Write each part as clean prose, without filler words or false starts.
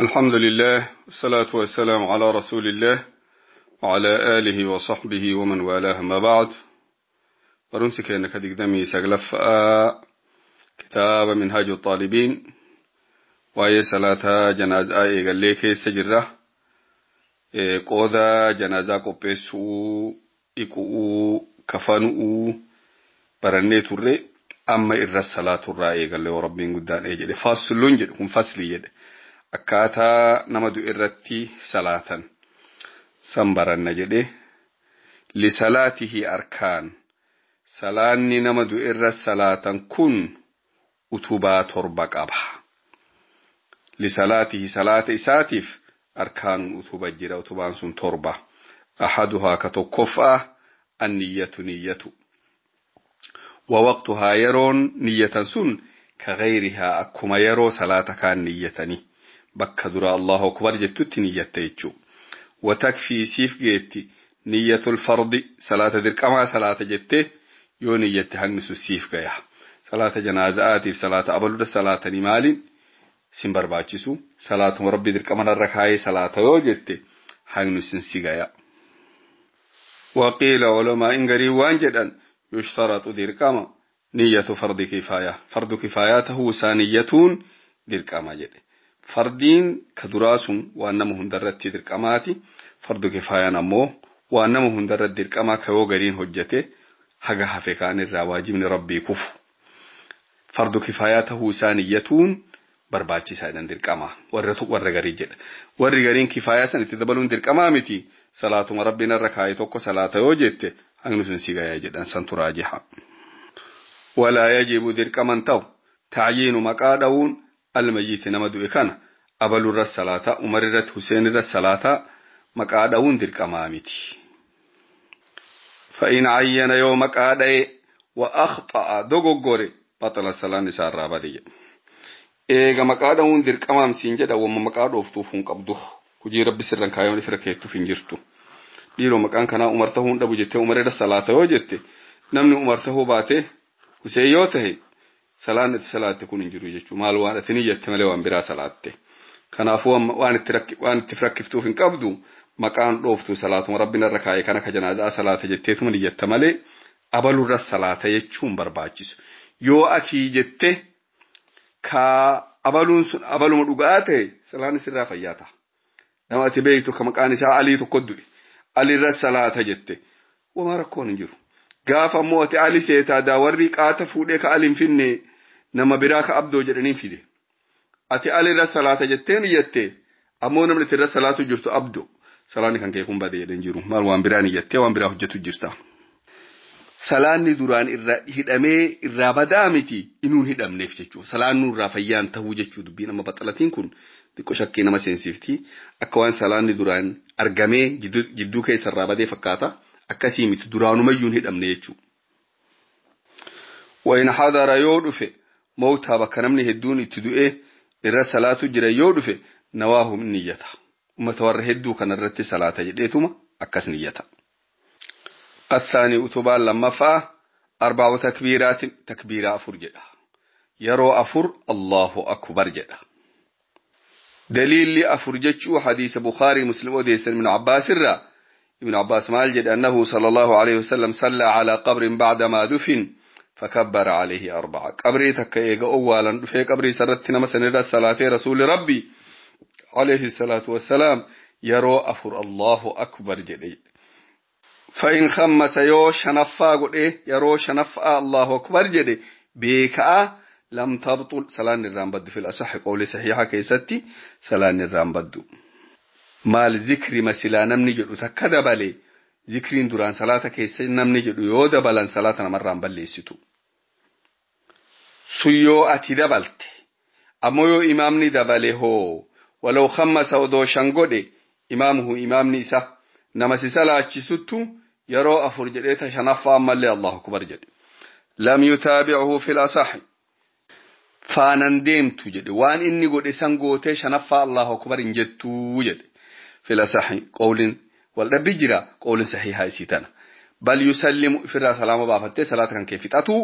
الحمد لله والصلاة والسلام على رسول الله وعلى آله وصحبه ومن والاه ما بعد. Barumsi keenya ka 29ffaa kitaaba Minhaaju Xaalibiin waa'ee salaataa janaazaa eegallee keessa jirra. Qooda janaazaa qopheessuu, dhiquu, kafanuu barannee turre amma irra salaaturraa eegalle yoo rabbiin guddaan ee jedhe. Fasluun jedhe kun faslii jedhe. Akkaataa nama du'e irratti salaatan san baranna jedhe. Lisalaatihi arkaan. Salaanni nama du'e irra salaatan kun utubaa torba qaba. Lisalaatihi salaata isaatiif arkaanun utuba jira utubaan sun torba. Ahaduhaa ka tokkoffaa anniyyatu niyyatu. Wawaqtuhaa yeroon niyyatan sun ka gayrihaa akkuma yeroo salaata kaan niyyatani. Bakka dura Allahu akbar jettutti niyyatta jechuu. Watakfii siif geetti niyyatul fardi salaata dirqamaa salaata jettee yoo niyyatte hangni sun siif gaya. Salaata janaaza'aatiif salaata abaludha salaatanii maaliin sin barbaachisu salaatuma rabbi dirqama narra kaayee salaata yoo jette hangni sun si gaya. Waqiila ulamaa garii waan jedhan yushtaratu dirqama niyyatu fardi kifaayaa. Fardu kifaayaa tahuu isaa niyyatuun dirqama jedhe. Fardiin ka duraa sun waan nama hundarratti dirqamaati. Fardu kifaayaan ammoo waan nama hundarratti dirqamaa ka yoo gariin hojjete haga hafe kaan irraa waajibni rabbii kufu. Fardu kifaayaa tahuu isaa niyyatuun barbaachisaadhaan dirqama. Warra garii jedha. Warri gariin kifaayaa san itti dabaluun dirqamaa miti. Salaatuma rabbiin irra kaa'e tokko salaata yoo jette hangni sun si gayaa jedhan santu raajiha. Walaa yajibu dirqaman ta'u tacyiinu maqaa dha'uun almayyiti nama du'e kana abalurra salaata umarirratti huseenirra salaata maqaa dha'uun dirqamaa miti. فإن عين يوم قادي وأخطأ دوغوري بطل السلام نسار رابدي إيغا مقادا وندر كمام سينجدا وما مقادا وفتوفون قبضو hujii rabbi sirran kaayoon ifira keettuuf hin jirtu. Dhiiroo maqaan kanaa Umar tahuu hin dhabu jettee Umar irra salaata yoo jette namni Umar tahuu baate Huseen yoo tahe salaan itti salaatte kun hin jiru jechuudha. Maal waan ati ni jette malee waan biraa salaatte. Kanaafuu waan itti rakkiftuuf hin qabdu maqaan dhooftu salaatuma rabbi narra kaa'e kana ka janaazaa salaata jetteetuma ni jetta malee abalurra salaata jechuun barbaachisu. Yoo akii jette ka abaluun sun abaluma dhugaa ta'e salaan sirraa fayyaa ta'a. Nama ati beektu ka maqaan isaa Alii tokko du'e Aliirra salaata jette wamaa rakkoon hin jiru. Gaafa immoo ati Ali seetaa daawarri qaata fuudhee ka Ali hin finne nama biraa ka Abdoo jedhaniin fide. Ati Aliirra salaata jettee ni jette ammoo namni itti irra salaatu jirtu Abdoo. Salaanni kan kee kun badee jedhan jiru maal waan biraa ni jettee waan biraa hojjetu jirta. Salaanni duraan irra hidhamee irraa badaa miti inuun hidhamneef jechuudha. Salaanni irraa fayyaan tahuu jechuu dubbiin amma baxalatiin kun xiqqoo shakkii nama seensifti. Akka waan salaanni duraan argamee jidduu keessa irraa badee fakkaata. Akkasii miti duraanumayyuu hin hidhamne jechuudha. Wayin hadara yoo dhufe mawtaa bakka namni hedduun itti du'ee irra salaatu jira yoo dhufe nawaahum niyyata. Ummata warra hedduu kanarratti salaata jedheetuma akkas niyyata. Athaanii utubaan lammaffaa arba'u takbiiraatin takbiiraa afur jedha. Yeroo afur Allahu akbar jedha. Daliilli afur jechuu hadiisa Bukhaarii Muslim odeessan Ibn Abbaas irraa Ibn Abbaas maal jedhe annahu sallallahu alayhi wasallam sallaa calaa qabrin bacda maa dufin فكبر عليه أربعة قبري تكا إيغا أولا دفee qabrii sarratti nama sanirra salaatee rasuuli rabbii عليه الصلاة والسلام يرو أفر الله أكبر جدي فإن خمس يو شنفا قد إيه يرو شنفا الله أكبر جدي بيكا لم تبطل سلان الرامبد في الأصح قولي صحيحة كيستي سلان الرامبد مال ذكر مسلا نمني جدو تكدب لي ذكرين دوران صلاة كيس نمني جدو يو دبلان صلاة نمران بليستو سيو أتي دبلت أمو يو إمامني دبلي هو ولو خمس odoo shan godhe imaamuhu imaamni isa nama si salaachisuttu yeroo afur jedhee ta shanaffaa ammallee Allahu akbar jedhe. Lam yutaabi'uhu fil asahi faanan deemtu jedhe waan inni godhe san gootee shanaffaa Allahu akbar hin jettuu jedhe. Fil asahi qawlin wal dhabbi jira qawlin sahihaa isii tana. Bal yusallimu ifirraa salaama baafattee salaata kan kee fixatu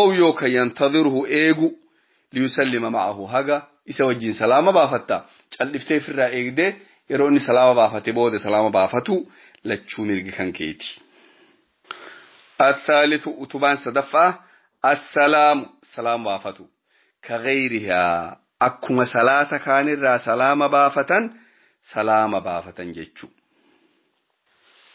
ow yookaan yantadhiruhu eegu liyusallima ma'ahu haga Isa wajjin salaama baafatta. Calliftee ofirraa eegdee yeroo inni salaama baafate booda salaama baafatu lachuu mirgi kan keeti. الثالث utubaan sadaffaa assalaamu salaama baafatu. Kagayrihaa akkuma salaata kaanirraa salaama baafatan salaama baafatan jechuu.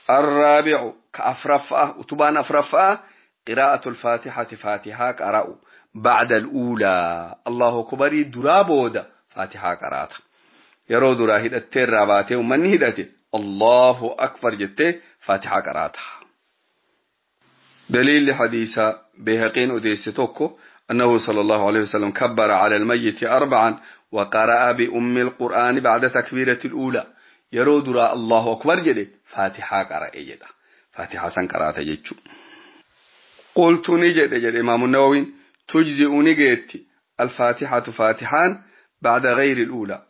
الرابع كأفرفأ أتبان أفرفأ قراءة الفاتحة فاتحة قرأ بعد الأولى الله أكبر درابود فاتحة قرأت يرو درا هدت الراباتي ومن هدت الله أكبر جت فاتحة قرأت دليل حديث بيهقين أديس توكو أنه صلى الله عليه وسلم كبر على الميت 4 وقرأ بأم القرآن بعد تكبيرة الأولى yeroo duraa Allahu akbar jedhe Faatihaa qara'e jedha. Faatihaa san qaraate jechuudha. Qultu ni jedhe jedhe Imaamu Nawawiin tujzi'u ni geetti alfaatihatu faatihaan ba'da ghayri al-uulaa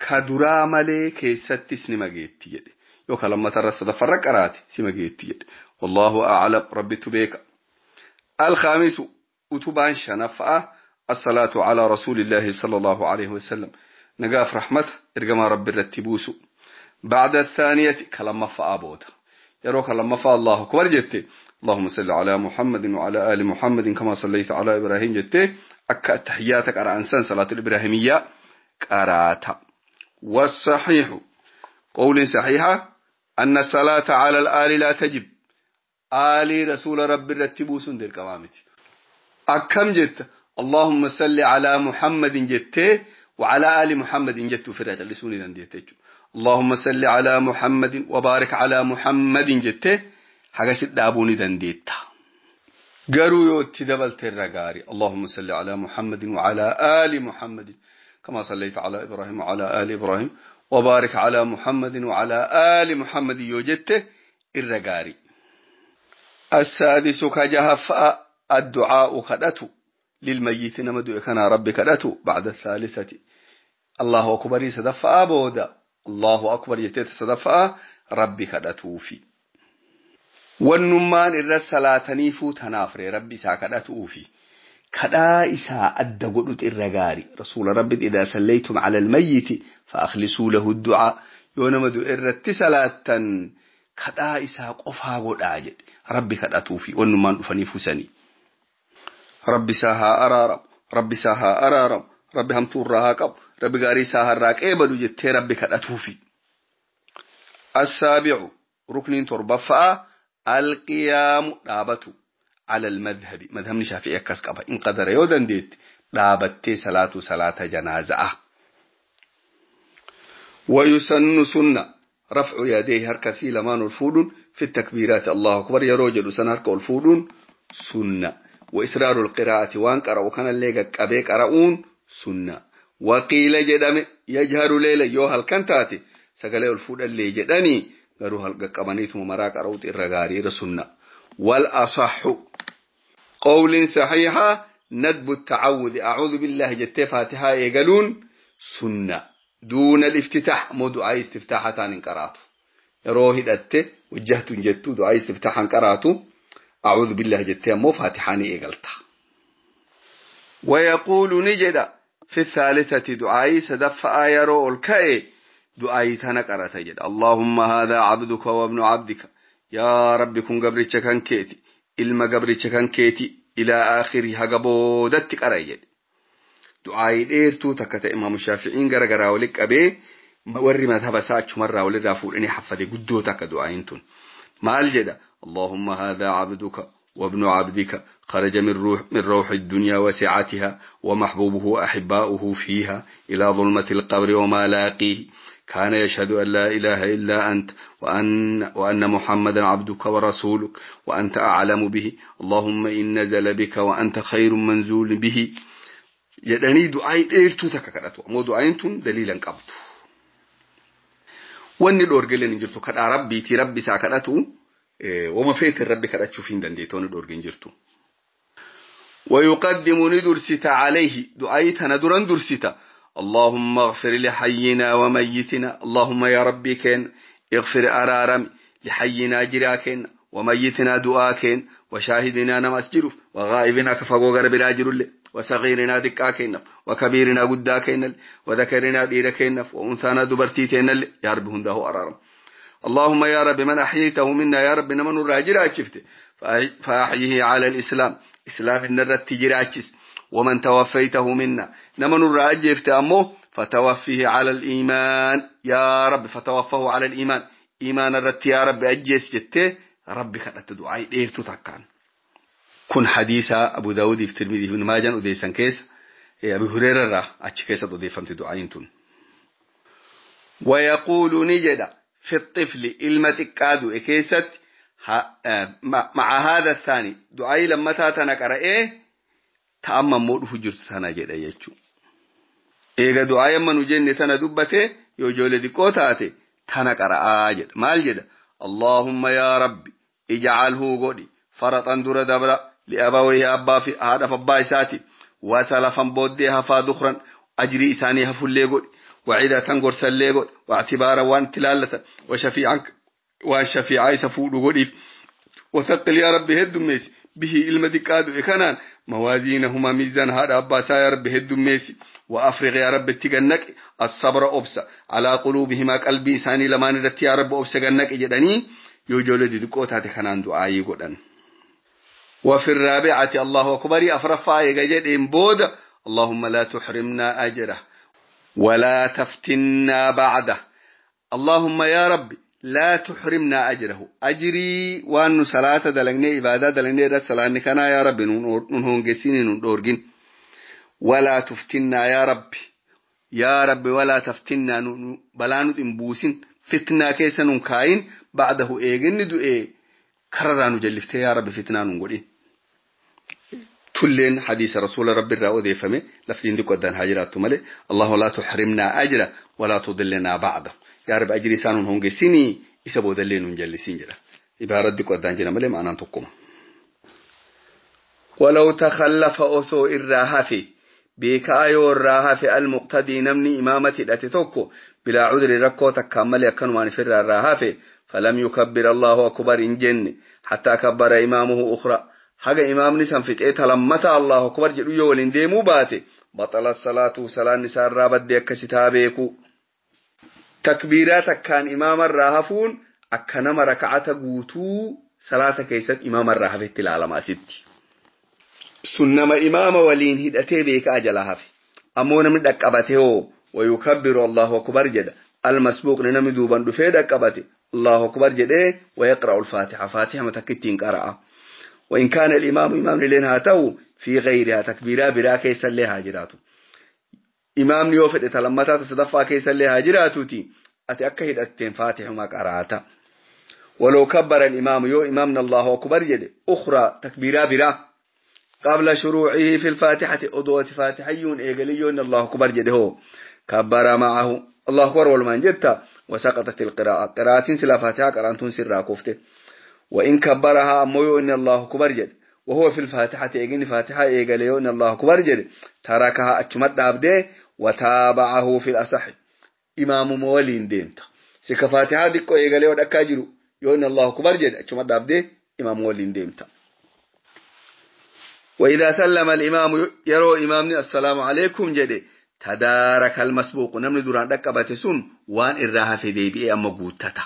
ka duraa malee keessattis ni mageetti jedhe. Yookaan lammatarra sadaffarra qaraate si mageetti jedhe. Wallahu a'lam rabbittu beeka. Alkhaamisu utubaan shanaffaa as-salaatu ala rasuulillahi sallallahu alayhi wa sallam. Nagaaf rahmata ergamaa rabbi irratti buusu. بعد الثانية كلمة فأبوتا يروك لما الله أكبر جتي اللهم صل على محمد وعلى آل محمد كما صليت على إبراهيم جتي أكا تحياتك على أنسان صلاة الإبراهيمية قراتا والصحيح قول صحيحة أن الصلاة على الآل لا تجب آل رسول رب رتبو سندر كوامتي أكم جت اللهم صل على محمد جتي وعلى آل محمد جتو في الرجل سوني دنديتي اللهم صل على محمد وبارك على محمد جته حاجة سدابوني دنديتا قالوا يوتي دبلت الرقاري اللهم صل على محمد وعلى آل محمد كما صليت على إبراهيم وعلى آل إبراهيم وبارك على محمد وعلى آل محمد يوجته الرقاري السادس كجهف الدعاء كدته للميت نمدو كان ربك كدته بعد الثالثة الله أكبر سدفأ بودا الله أكبر جتت صدفة ربي كدتوفي والنمان إر الصلاة نيفو تنافر ربي ساكدتوفي كدا إساء أدى قلت الرقاري رسول ربي إذا سليتم على الميت فأخلصوا له الدعاء يونمد إر التسلاة كدا إساء قفها قد آجد ربي كدتوفي والنمان فنيفو سني ربي ساها أرارم ربي ساها أرارم ربي هم تورها قب ربي غاري ساها راك ايبلو جتي ربي كدتوفي السابع ركن تربفا القيام دابتو على المذهب مذهب شافعي كاس قبا إن قدر يودن ديت دابتي صلاة صلاة جنازة ويسن سنة رفع يديه هركسي لمان الفودون في التكبيرات الله أكبر يروجل سنة هرك الفودون سنة وإسرار القراءة وان قرأ وكان اللي قبيك قرؤون سنة وقيل جدام يجهر ليلة يو هل كنتاتي سقالي الفود اللي جداني قالوا هل قبانيتم مراك أروت الرغاري رسنة والأصح قول صحيحة ندب التعوذ أعوذ بالله جت فاتحة يقالون سنة دون الافتتاح مو دعاء استفتاحة تاني قراتو يروه دته وجهت جتو دعاء استفتاحا قراتو أعوذ بالله جت مو فاتحاني إيقلتا ويقول نجد في الثالثة دعائي سدفع يرو الكأي دعائي تنقرت جد اللهم هذا عبدك وابن عبدك يا رب كن قبرتش كان كيتي إلما قبرتش كان كيتي إلى آخره هقبودتك أريد دعائي ديرتو تكت إمام الشافعين غرغرا ولك أبي وري مذهب ساعة مرة وللرافور إني حفظي قدو تك دعائنتون ما الجد اللهم هذا عبدك وابن عبدك خرج من روح الدنيا وسعتها ومحبوبه أحباؤه فيها إلى ظلمة القبر وما لاقيه كان يشهد أن لا إله إلا أنت وأن محمدا عبدك ورسولك وأنت أعلم به اللهم إن نزل بك وأنت خير منزول به jedhanii du'aayi dheertuu takka kadhatu ammoo du'aayin tun daliila hin qabdu. Wanni dhoorgeleen hin jirtu kadhaa rabbiitii rabbi isaa kadhatu wama feeteen rabbi kadhachuuf hin dandeettu wanni dhoorge hin jirtu. ويقدم ندرست عليه دعاي تندرا درست اللهم اغفر لحينا وميتنا اللهم يا ربي كن اغفر أرارم لحينا جراكن وميتنا دعاكن وشاهدنا نمسجرف وغائبنا كفقو غرب راجر وصغيرنا دقا كينف وكبيرنا قدا كينل وذكرنا دير كينف وأنثانا دبرتي تينل يا رب هنده أرارم. اللهم يا رب من أحييته منا يا رب نمن الراجل أشفته فأحيه على الإسلام إسلام النرد تجراتشس. ومن توفيته منا نمن الراجل أمه فتوفيه على الإيمان يا رب فتوفه على الإيمان إيمان الرت يا رب أجيس جته ربي خلت دعاء ديرتو تكان. كن حديث أبو داود في الترمذي بن ماجه وديسان كيس أبي هريرة را أتش كيس وديفمت دعاء. ويقول نجد في الطفل المتكاد كيست مع هذا الثاني دعاء لما تاتنا إيه تأمم مود فجرت سنة جدا يجو. إيجا دعاء من وجن تنا دبته يجول ديكوتاته تنا قرأ جد مال جد. اللهم يا ربي اجعله قدي فرطا در دبر لأبويه أبا في هذا فبا ساتي وسلفا بوديها فذخرا أجري إساني هفلي قدي وعيدة تنقر سلي قدي واعتبارا وان تلالة وشفيعا وشفيعا يسفود قدي وثقل يا ربي هدو ميسي به المدكاد إكنان موازينهما ميزان هذا أبا يا ربي هدو ميسي وأفرغ يا رب تجنك الصبر أبسا على قلوبهما قلبي إساني لما ندت يا رب أبسا جنك إجدني يوجول دي دكوت كنان دعائي قدن. وفي الرابعة الله أكبر أفرفا يجد إن بود اللهم لا تحرمنا أجره ولا تفتنا بعده. اللهم يا ربي لا تحرمنا أجره أجري وأن صلاة دلقني إبادة دلقني رسالة كنا يا ربي نهون نون ولا تفتنا يا ربي يا ربي ولا تفتنا بلانو إنبوسين فتنة كيسا نكاين بعده إيجن دو إيه كررانو جلفته يا ربي فتنة نقولين تلين حديث رسول ربي الرأو دي فمي لفلين دي قدان هاجرات ملي الله لا تحرمنا أجره ولا تضلنا بعده يا رب أجري سانون هونجسيني إسابو دلين ونجلسين جرا إبارة دي قدان جنا ملي معنا تقوم. ولو تخلف أثو الراهفي بكايو الراهفي المقتدي نمني إمامة الأتتوكو بلا عذر ركو تكمل يكن وان فر الراهفي فلم يكبر الله أكبر إن جن حتى كبر إمامه أخرى حاجة إمام نسان فتئتها لما الله أكبر جلو ولين ديمو باتي بطل الصلاة صلاة نسان رابط ديك ستابيكو تكبيراتك كان إمام الراهفون أكنما ركعة قوتو صلاة كيست إمام الراهفي تلالما ستي سنما إمام ولين هدأتي بيك أجلها في أمونا من دكبته ويكبر الله أكبر جدا المسبوق نمي دوبان دفي دكبته الله أكبر جدا ويقرأ الفاتحة فاتحة متكتين قرأ. وإن كان الإمام إمام لين هاتو في غيرها تكبيرا برا كيسا لها جراتو إمام نيوفد تلمتا تصدفا كيسا لها جراتو تي أتي أكهد أتين فاتحة ما قرأتا. ولو كبر الإمام يو إمامنا الله أكبر جدا أخرى تكبيرا برا قبل شروعه في الفاتحة أضوة فاتحيون إيقليون الله أكبر جده كبر معه الله أكبر والمان جدت وسقطت القراءة قراءة سلا فاتحة قراءة سرا كفته. وإن كبرها أميو إن الله أكبر جد وهو في الفاتحة إيقن فاتحة إيقليون الله أكبر جد تركها أجمد عبده وتابعه في الأصح إمام مولين دينت سك فاتحة ديكو إيقليون أكاجرو يون الله أكبر جد أجمد عبده إمام مولين دينت. وإذا سلم الإمام يرو إمامني السلام عليكم جدي تدارك المسبوق نمني دوران دكبته وان الراها في ديبي أما قوتتا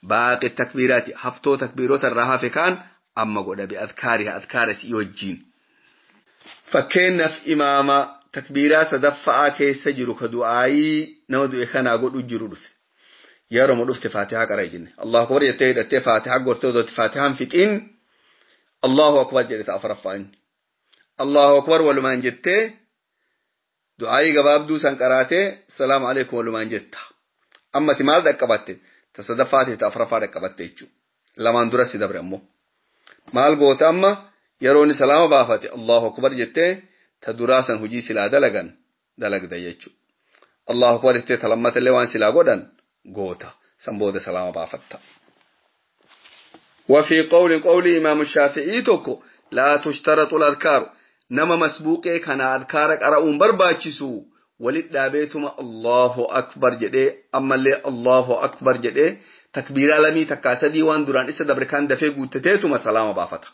باقي التكبيرات حفتو تكبيرات الراها في كان أما قد بأذكارها أذكار سيوجين فكين في إماما تكبيرات سدفعا كي سجرو كدعائي نودو إخانا قد أجرو دف يرو مدفت فاتحة قرأي الله أكبر يتهد فاتحة قرتو فاتحة فتئن الله أكبر جدت أفرفعين الله أكبر ولمان جته دعائي قباب دوسان قراته السلام عليكم ولمان جته أما تمال دكبته تصدفاته تأفرفا دكبته يجو لمان درسي دبر أمو مال قوت أما يروني سلام بافته الله أكبر جته تدراسا هجي سلا دلقا دلق دا يجو الله أكبر جته تلمت اللي وان سلا قدن قوتا سنبود سلام بافته. وفي قول قول إمام الشافعي توكو لا تشترط الأذكار نما مسبوقه كان أذكارك أرؤون برباچسو ولد دابيتما الله أكبر جده أما اللي الله أكبر جده تكبير لمي تكاسدي وان دوران إسا دبركان دفع قوتتيتما سلام بافتا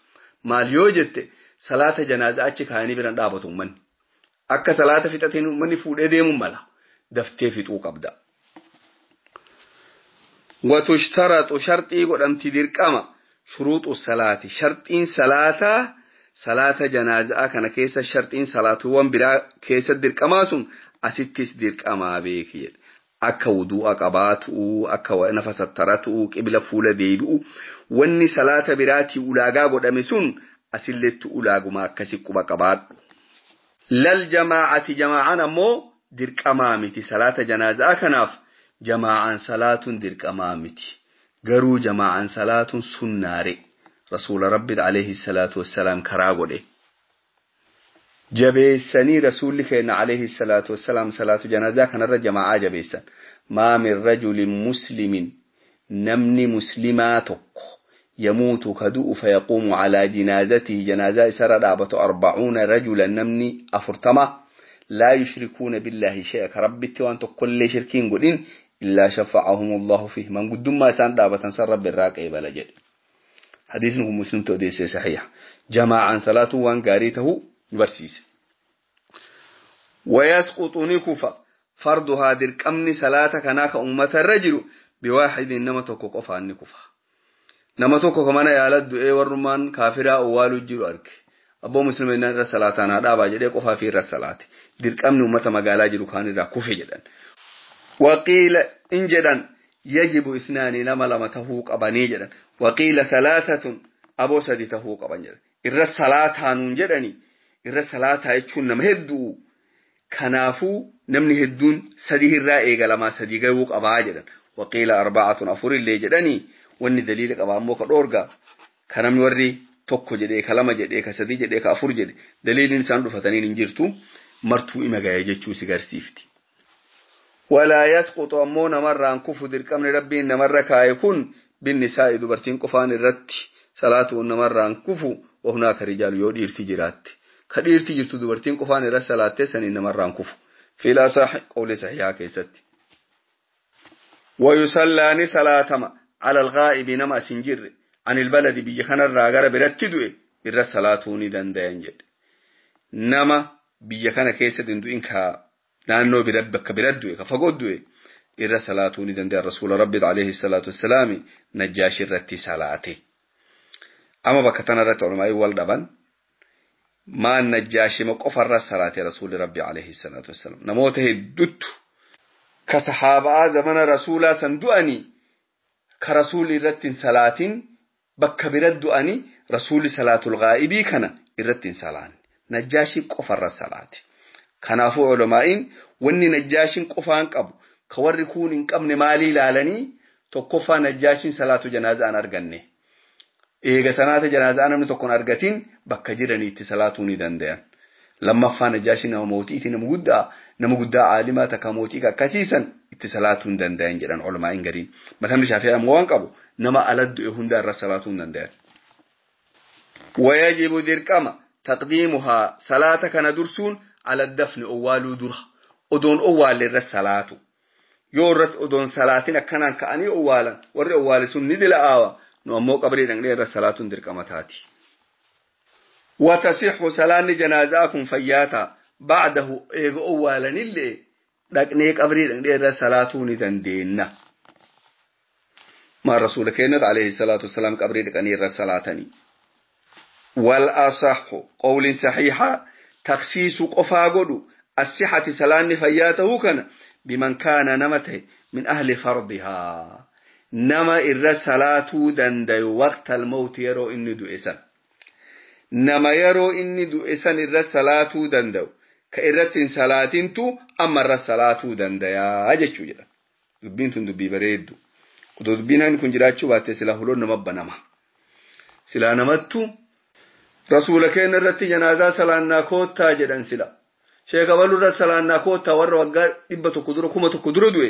مال يو جته صلاة جنازة أچه كايني بران دابتو من Akka salaata fixateen uummanni fuudhee deemuun mala. Daftee fixuu qabda. Watushtaratu sharxii godhamti dirqama shuruuxu salaati. Sharxiin salaataa salaata janaazaa kana keessa sharxiin salaatuuwwan biraa keessa dirqamaa sun asittis dirqamaa beeki jedhe. Akka wudu'a qabaatu, akka nafa sattaratu, qibla fuula deebi'u, wanni salaata biraatii ulaagaa godhame sun asilletti ulaaguma akkasi quba qabaadhu. Lal jamaacati jamaacaan ammoo dirqamaa miti salaata janaazaa kanaaf jamaacaan salaatuun dirqamaa miti. Garuu jamaacaan salaatuun sunnaare. Rasuula Rabbi alayhi salaatu wassalaam karaa godhe. Jabeessanii rasuulli keenya alayhi salaatu wassalaam salaatu janaazaa kanarra jamaa'aa jabeessan. Maa min rajulin muslimin namni muslimaa tokko yamuutu ka du'u fayaquumu calaa jinaazatihi janaazaa isarra dhaabatu 40 rajulan namni 40 laa yushrikuuna billaahi shay'a ka rabbitti waan tokkollee shirkiin godhin illaa shafa'ahum allahu fiih manguddummaa isaan dhaabatan san rabbi irraa qeebala jedhe. Hadiisni kun muslimtu odeessee saxiixa. Jamaa'aan salaatuun waan gaarii tahuu nu barsiise. Wayasquxu ni kufa farduhaa dirqamni salaata kanaa ka uummata irra jiru biwaaxidin nama tokko qofaan ni kufa. Nama tokko ka mana yaala du'ee warrummaan kaafiraa owwaaluu jiru arge. Abboo musliima irra salaataan haa dhaabaa jedhee qofaa fi irra salaate. Dirqamni uummata magaalaa jiru kaan irraa kufe jedhan. Waqiila in jedhan yajibu isnaani nama lama tahuu qabanii jedhan. Waqiila talaatatun aboo sadi tahuu qaban jedhan. Irra salaataanuun jedhani. Irra salaataa jechuun nama hedduu. Kanaafuu namni hedduun sadi irraa eegalamaa sadi gahuu qabaa jedhan. Waqiila arba'atun afurillee jedhanii wanni daliila qabaa ammoo ka dhoorgaa. Ka namni warri tokko jedhee ka lama jedhee ka sadi jedhee ka afur jedhe daliilin isaan dhufataniin hin jirtu martuu ima gahee jechuu si garsiifti. Walaa yasqutu ammoo namarraan kufu dirqamni rabbiin namarra kaaye kun binnisaa'i dubartiin qofaan irratti salaatuun namarraan kufu wahunaaka rijaalu yoo dhiirti jiraatte. Ka dhiirti jirtu dubartiin qofaan irra salaattee saniin namarraan kufu. Fiilaa qawli sahihaa keessatti. Wayusallaani salaatama ala alghaa'ibi nama as hin jirre anil baladi biyya kanarraa gara biratti du'e irra salaatuu ni dandayan jedhe. Nama biyya kana keessa hin du'in ka naannoo bira bakka bira du'e ka fagoo du'e irra salaatuu ni dandayan rasuula rabbi alayhi salaatu wassalaami najjaashi irratti salaate. Amma bakka tanarratti olumaa wal dhaban maan najjaashima qofarra salaate rasuulli rabbi alayhi salaatu wassalaam namoota hedduutu ka sahaabaa zamana rasuulaa san du'anii ka rasuulli irratti hin salaatin bakka bira du'anii rasuulli salaatul gaa'ibii kana irratti hin salaanne najjaashii qofarra salaate. Kanaafuu ulamaa'iin wanni najjaashiin qofaan qabu ka warri kuun hin qabne maalii ilaalanii tokkoffaa najjaashiin salaatu janaazaan arganne. Eega salaata janaazaa namni tokko hin argatin bakka jiraniitti salaatuu ni dandayan. Lammaffaa najjaashiin nama mootiiti nama guddaa aalimaa takka mootii akkasiisan itti salaatuu hin dandayan jedhan ulamaa'iin gariin. Matamni Shaafi'ii ammoo waan qabu nama ala du'e hunda irra salaatuu hin dandayan. Wayajibu dirqama taqdiimuhaa salaata kana dursuun ala dafni owwaaluu dura odoon owwaalle irra salaatu. Yoo irratti odoon salaatin akkanaan ka'anii owwaalan warri owwaale sun ni dila'aawa. Nu ammoo qabrii dhaqnee irra salaatuun dirqama taati. Watasixu salaanni janaazaa kun fayyaataa ba'dahu eega owwaalanillee dhaqnee qabrii dhaqnee irra salaatuu ni dandeenna. Maan rasuula keenyat alayhi salaatu wassalaam qabrii dhaqanii irra salaatanii. Wal asaxu qawliin saxiixa taksiisuu qofaa godhu assixati salaanni fayyaa ta'uu kana biman kaana nama ta'e min ahli fardihaa. Nama irra salaatuu dandayu waqtal mawti yeroo inni du'e san. Nama yeroo inni du'e san irra salaatuu dandayu ka irratti hin salaatintu amma irra salaatuu dandayaa jechuu jedha. Dubbiin tun dubbii bareeddu. Otoo dubbiin kun jiraachuu baatte silaa huloon nama banama. Silaa namattu rasuula keenya irratti janaazaa salaannaa koottaa jedhan sila. Sheek Abaluu irra salaannaa koottaa warra waggaa 100 dura 1000 dura du'e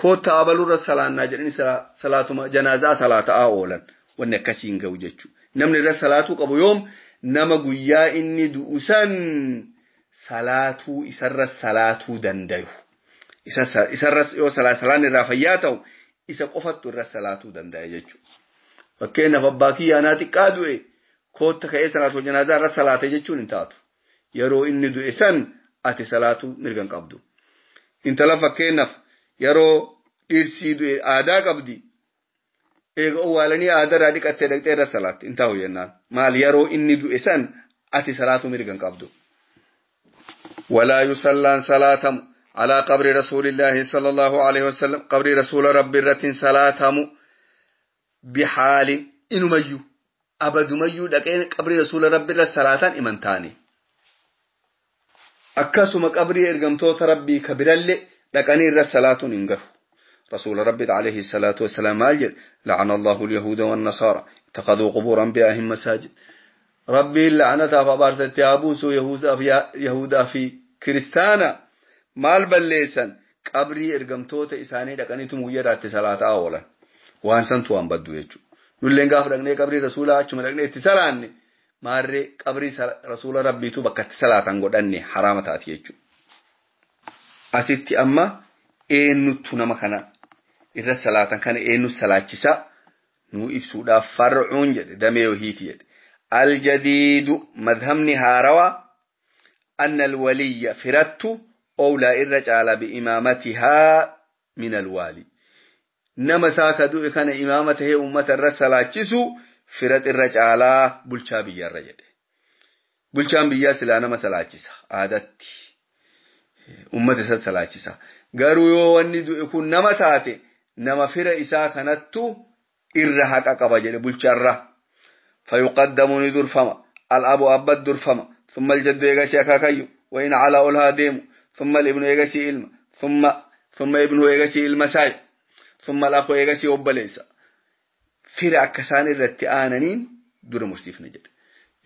koottaa abaluu irra salaannaa jedhanii salaatuma janaazaa salaata'aa oolan wanni akkasii hin ga'u jechuudha. Namni irra salaatuu qabu yoom nama guyyaa inni du'u san salaatuu isarra salaatuu dandayu. Isarra yoo salaan irraa fayyaa ta'u isa qofattu irra salaatuu dandaya jechuudha. Fakkeenyaaf abbaa kiyyaanaa xiqqaa du'e kootta ka'ee salaatu janaazaa irra salaate jechuun hin taatu. Yeroo inni du'e san Ati salaatu mirga hin qabdu. Intala fakkeenyaaf yeroo dhiirsii du'e aadaa qabdi. Eega owwaalanii aadarraa dhiqattee dhaqxee irra salaatti hin ta'u jennaan. Maal yeroo inni du'e san ati salaatu mirga hin qabdu. Walaa yusallaan salaatamu alaa qabri rasuulillaahi sallallahu alaihi wasallam qabri rasuula rabbi irratti salaatamu bihaalin inumayyuu abadumayyuu dhaqee qabri rasuula rabbi irra salaataan iman taane. Akkasuma qabrii ergamtoota rabbii ka birallee dhaqanii irra salaatuun hin gahu. رسول ربي عليه الصلاة والسلام قال لعن الله اليهود والنصارى اتخذوا قبور أنبيائهم مساجد. ربي لعنتها فبارست أبوس يهودا في كريستانا مال بليسا قبري إرقمتوت إساني لقنيتم ويرات صلاة أولا وان سنتو أن بدو يجو نولين قاف لقني قبري رسولا أجم لقني اتسالاني ماري قبري رسول ربي تو بكت صلاة أنقل أني حرامة يجو أستي أما eenyuttu nama kana irra salaatan kana eenyu salaachisa nuu ibsuudhaaf farcuun jedhe damee wahiiti jedhe. Aljadiidu madhabni haarawaa anna alwaliyya firattu owlaa irra caala biimaamatihaa min alwaali. Nama isaa ka du'e kana imaama tahee uummata irra salaachisu firat irra caalaa bulchaa biyyarra jedhe. Bulchaan biyyaa silaa nama salaachisa aadatti uummata isa salaachisa. Garuu yoo wanni du'e kun nama taate nama fira isaa kanattu irra haqa qaba jedhe bulchaarra. Fayuqaddamu ni durfama. Al'abu abbat durfama. Thumma aljaddu eegasii akaakayyu. Wa in calaa ol haa deemu. Thumma alibnu eegasii ilma. Thumma ibnu eegasii ilma saayi. Thumma al'aqu eegasii obboleessa. Fira akka isaan irratti aananiin dura mursiifna jedhe.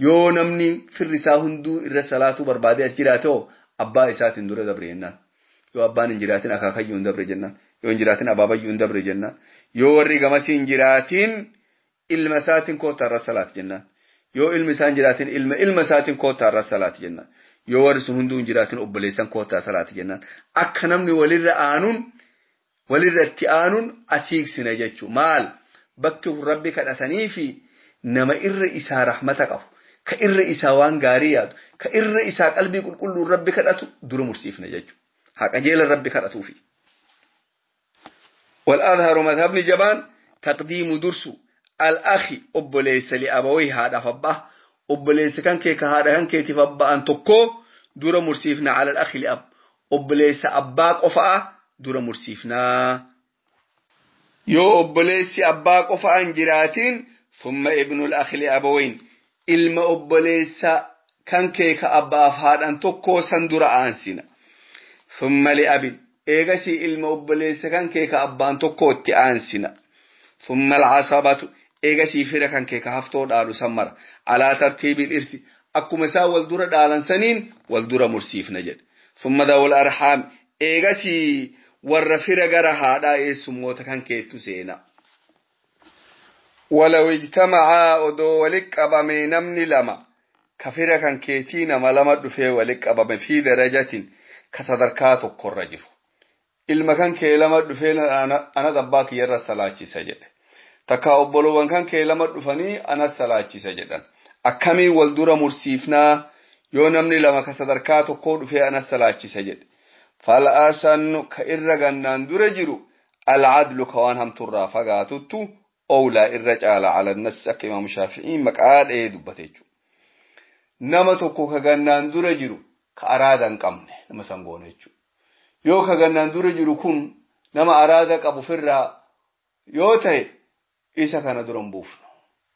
Yoo namni firri isaa hunduu irra salaatuu barbaadee as jiraate hoo abbaa isaatiin dura dabre jennaan. Yoo abbaan hin jiraatin akaakayyuu hin dabre jennaan. Yoo hin jiraatin abaabayyuu hin dabre jennaan. Yoo warri gamasii hin jiraatin ilma isaatiin koottaa irra salaati jennaan. Yoo ilmi isaa hin jiraatin ilma ilma isaatiin koottaa irra salaati jennaan. Yoo warri sun hunduu hin jiraatin obboleessan koottaa salaati jennaan. Akka namni walirra aanuun walirra itti aanuun asiiksina jechuudha. Maal bakki rabbi kadhatanii fi nama irra isaa rahmata qabu. Ka irra isaa waan gaarii yaadu. Ka irra isaa qalbii qulqulluun rabbi kadhatu dura mursiifna jechuudha. Qajeela rabbi kadhatuufi. Wal'aadharu madhabni jabaan taqdiimu dursu al-akhi obboleessa li'abawii haadhaaf abbaa obboleessa kan kee ka haadha kan keetiif abba'an tokkoo dura mursiifna ala al-akhi li'ab obboleessa abbaa qofa'a dura mursiifnaa. Yoo obboleessi abbaa qofa'an jiraatiin thumma ibnu al-akhi li'abawiin ilma obboleessa kan kee ka abbaaf haadhan tokkoo san dura aansina. ثم لأب إيغسي إلما أبليس كان كيكا أبان tokko itti aansina. ثم العصبة إيغسي فira kan keeka haftoo dhaalu sammara alaa tartiibil irsi akkuma isaa wal dura dhaalan saniin wal dura mursiifna jedhe. ثم ذوي الأرحام إيغسي warra fira gara haadhaa eessummoota kan keettu seena. ولو اجتمعا odoo wali qabame namni lama ka fira kan keetii nama lama dhufee wali qabame fi darajatin ka sadarkaa tokkorra jiru. Ilma kan kee lama dhufee anas abbaa kiyyarra salaachisa jedhe. Takka obbolowwan kan kee lama dhufanii anas salaachisa jedhan. Akkamii wal dura mursiifnaa yoo namni lama ka sadarkaa tokkoo dhufee anas salaachisa jedhe. Fal'aasannu ka irra gannaan dura jiru alcadlu ka waan hamturraa fagaatuttu owlaa irra caala cala nas akka imaamu shaafi'iin maqaa dha'ee dubbate jechuudha. Nama tokko ka gannaan dura jiru ka araada hin qabne nama sangoona jechuudha. Yoo ka gannaan dura jiru kun nama araada qabu ofirraa yoo ta'e isa kana dura hin buufnu.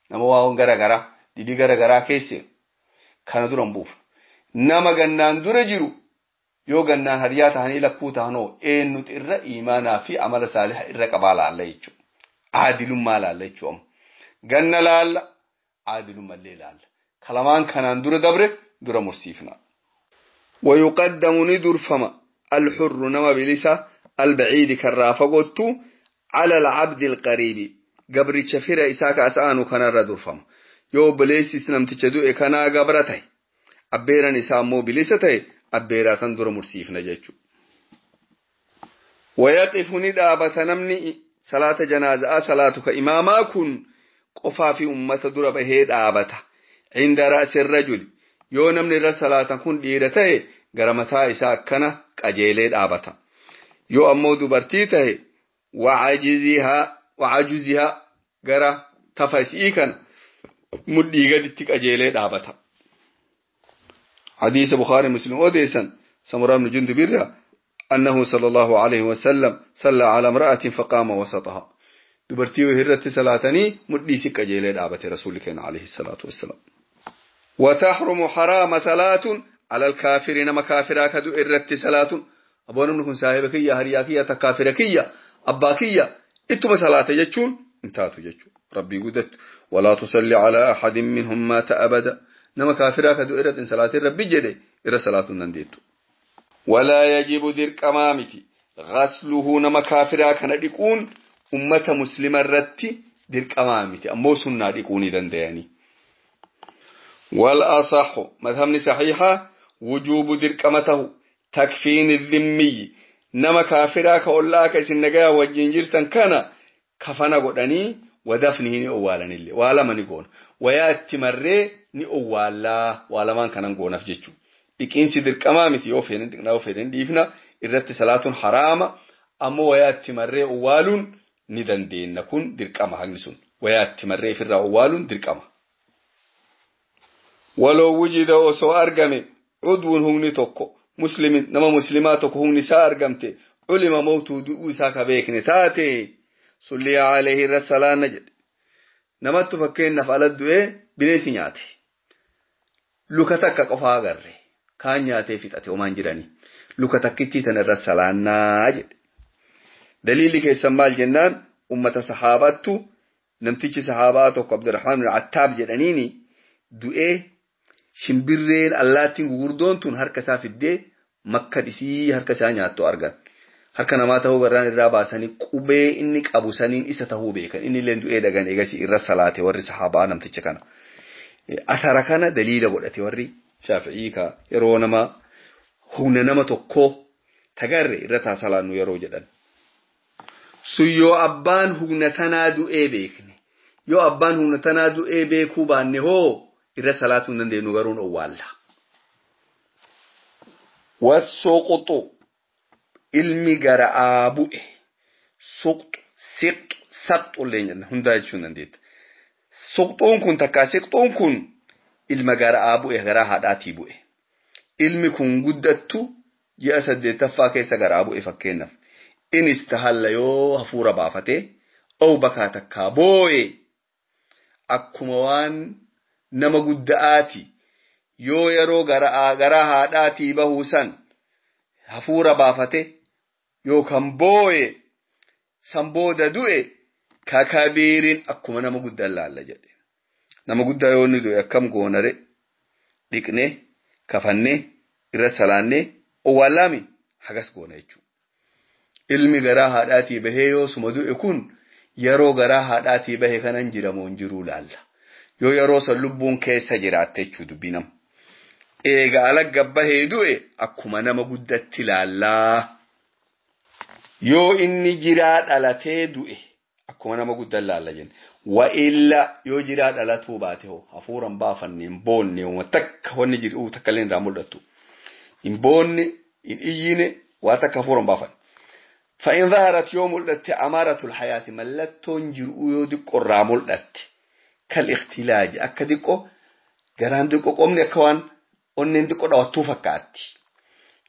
Nama waan gara didii gara garaa keessa kana dura hin buufnu. Nama gannaan dura jiru yoo gannaan hariyaa ta'anii lakkuu ta'anoo eenyutu irra imaanaa fi amala saaliha irra qabaa laalla jechuudha. Aadilummaa laalla jechuudha. Ganna laalla aadilummallee laalla. Kalamaan kanaan dura dabre dura mursiifna. ويقدم ندرفما الحر نما بلسا البعيد كالرافقوت على العبد القريب قبر شفير إساك أسانو كان ردرفما يو بليسي سنمتش دوئ كان قبرته أبيرا نسامو بلسته أبيرا سندر مرسيف نجيشو ويقف ندابة نمني صلاة جنازة صلاتك إماما كن قفا في أمة در بهيد آبته عند رأس الرجل yoo namni irra salaatan kun dhiira ta'e Gara mataa isaa akkana qajeelee dhaabata. Yoo ammoo dubartii tahe wacajuzihaa gara tafa isii kana mudhii gaditti qajeelee dhaabata. Hadiisa Bukhaari Muslim odeessan Samuraa ibnu Jundub irraa أنه صلى الله عليه وسلم صلى على امرأة فقام وسطها دبرتي وهرت صلاتني مدي سكة جيلة دابة رسولك عليه الصلاة والسلام. وتحرم حرام صلاة على الكافرين ما كافرا كدو إرت صلاة أبونا منكم صاحبك يا هرياكي يا تكافركي أباكي إتما صلاة يجون انتاتو يجون ربي قدت ولا تصلي على أحد منهم مات أبدا نما كافرا كدو إرت إن صلاة ربي جدي إر صلاة ننديتو. ولا يجب درك أمامتي غسله نما كافرا كان ديكون أمة مسلمة رتي درك أمامتي أمو سنة ديكوني دندياني. والأصح مذهبني صحيحة وجوب درك أمته تكفين الذمي نما كافرا كأولاك إسنقا وجنجرتا كان كفنا قدني ودفنه ني أوالني اللي ولا من يقول ويأتي مرة ني أوالا ولا من كان نقول نفجتشو. Dhiqiinsi dirqamaa miti yoo fedhan dhiqnaa yoo fedhan dhiifna irratti salaatuun haraama ammoo wayaatti marree owwaaluun ni dandeenya kun dirqama haqni sun wayaatti marree ofirraa owwaaluun dirqama. Waloo wujida osoo argame cudwun humni tokko muslimin nama muslimaa tokko humni isaa argamte culima mawtuu du'uu isaa ka beekne taate sulliya alayhi irra salaanna jedhe. Namattu fakkeenyaaf ala du'ee bineensi nyaate luka takka qofaa agarre. Kaan nyaatee fixate homaan jiranii luka takkittii tana irra salaannaa jedhe. Daliilli keessan maal jennaan ummata sahaabattu namtichi sahaabaa tokko Abdurrahmaan bin Attaab jedhaniini du'ee shimbirreen allaattiin gugurdoon tun harka isaa fiddee makka dhisii harka isaa nyaattu argan. Harka namaa ta'uu garraan irraa baasanii qubee inni qabu saniin isa ta'uu beekan inni illee du'ee dhagan eegasii irra salaate warri sahaabaa namticha kana. Asara kana daliila godhate warri Shaafi'ii ka yeroo nama humna nama tokkoo tagarre irra taasalaannu yeroo jedhan. Sun yoo abbaan humna tanaa du'ee beekne yoo abbaan humna tanaa du'ee beekuu baanne hoo irra salaatuu hin dandeenyu garuun owwaalla. Wassuquxu ilmi gara'aa bu'e suqxu siqxu saqxu illee jenna hundaa jechuu hin dandeetta. Suqxuun kun takkaa siqxuun kun ilma garaa bu'e garaa haadhaatii bu'e. Ilmi kun guddattu ji'a 8ffaa keessa garaa bu'e fakkeenyaaf. Innis tahalla yoo hafuura baafatee ou bakaa takkaa boo'e akkuma waan nama gudda'aati yoo yeroo garaa haadhaatii bahuu san hafuura baafate yookaan boo'e san booda du'e kakabiiriin akkuma nama guddaan laalla jedhe. Nama guddaa yoo inni du'e akkam goonare dhiqnee kafannee irra salaannee owwaalaami hagas goona jechuudha. Ilmi garaa haadhaatii bahee yoo suma du'e kun yeroo garaa haadhaatii bahe kanan jiramoo hin jiruu laalla. Yoo yeroo san lubbuun keessa jiraatte jechuu dubbii nama. Eega alagga bahee du'e akkuma nama guddatti laallaa. Yoo inni jiraa dhalatee du'e akkuma nama guddaan laalla jenna. Wa illa yoo jiraa dhalatuu baate hoo hafuuraan baafanne hin boonne waan takka wanni jiru takka illee irraa mul'attu. Hin boonne hin iyyine waa takka hafuuraan baafanne. فإن ظهرت يوم ملت أمارة الحياة ملتون جرؤ يدق الراملت كالاختلاج أكدقو جران دقو قمني أكوان أنين دقو دواتو فكاتي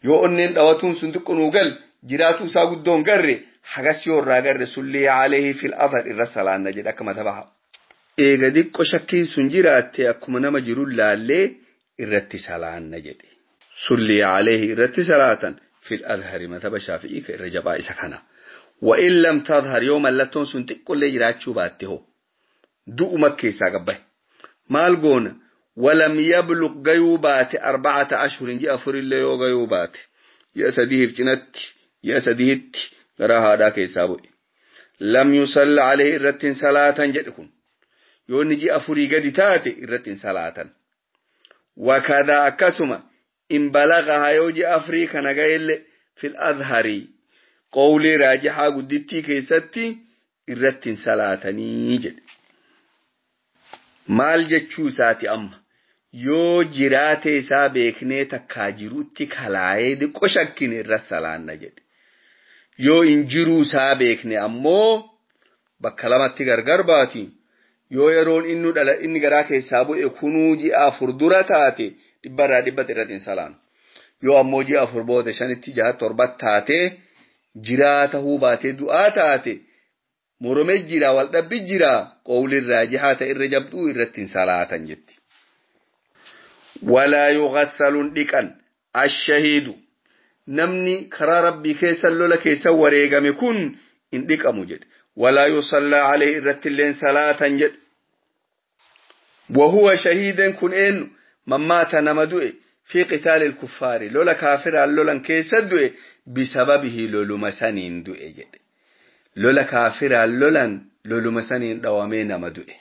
يو أنين دواتون صندوق نوغل جراتو ساقود قري حقس يو الراقر سلي عليه في الأظهر الرسالة أن نجد أكما تبعها إيغا دقو شكين سنجراتي أكما نما جرو لالي الرتسالة أن نجد سلي عليه الرتسالة في الأظهر مذهب الشافعي في الرجباء سكنة وإن لم تظهر يوم اللتون سنتق اللي جراتشو باته دو مكي ساقبه مالقون ولم يبلغ قيوبات 4 أشهر جاء فر اللي يو قيوبات يأسديه في جنت يأسديه غراها داك يسابوي لم يصل عليه الرتين صلاة جدكم يوني جاء فري قد تاتي الرتين صلاة وكذا أكسما إن بلغها يوجي أفريقيا نقايل في الأظهر قولي راجحة قدتي كيستي إرتين صلاة نيجد مال جتشو ساتي أم Yoo jiraate isaa beeknee takkaa jirutti kalaayee diqqo shakkine irra salaanna jedhe. Yoo hin jiruu isaa beekne ammoo bakka lamatti gargar baati. Yoo yeroon inni dhala inni garaa keessaa bu'e kunuu ji'a 4 dura taate 100% irratti hin salaannu. Yoo ammoo ji'a 4 booda 5 6 7 taate jiraa tahuu baatee du'aa taate moromee jira wal dhabbi jira qawli raajihaa ta'e irra jabduu irratti hin salaatan jetti. Walaa yughassaluun dhiqan ashahiidu namni karaa rabbii keessa lola keessa wareegame kun hin dhiqamu jedhe. Walaa yusallaa alayhi irratti illeen salaatan jedhe. Wahuwa shahiidan kun eenyu mammaata nama du'e fi qitaali kuffaari lola kaafiraan lolan keessa du'e bisababihi loluma saniin du'e jedhe. Lola kaafiraan lolan loluma saniin dhawamee nama du'e.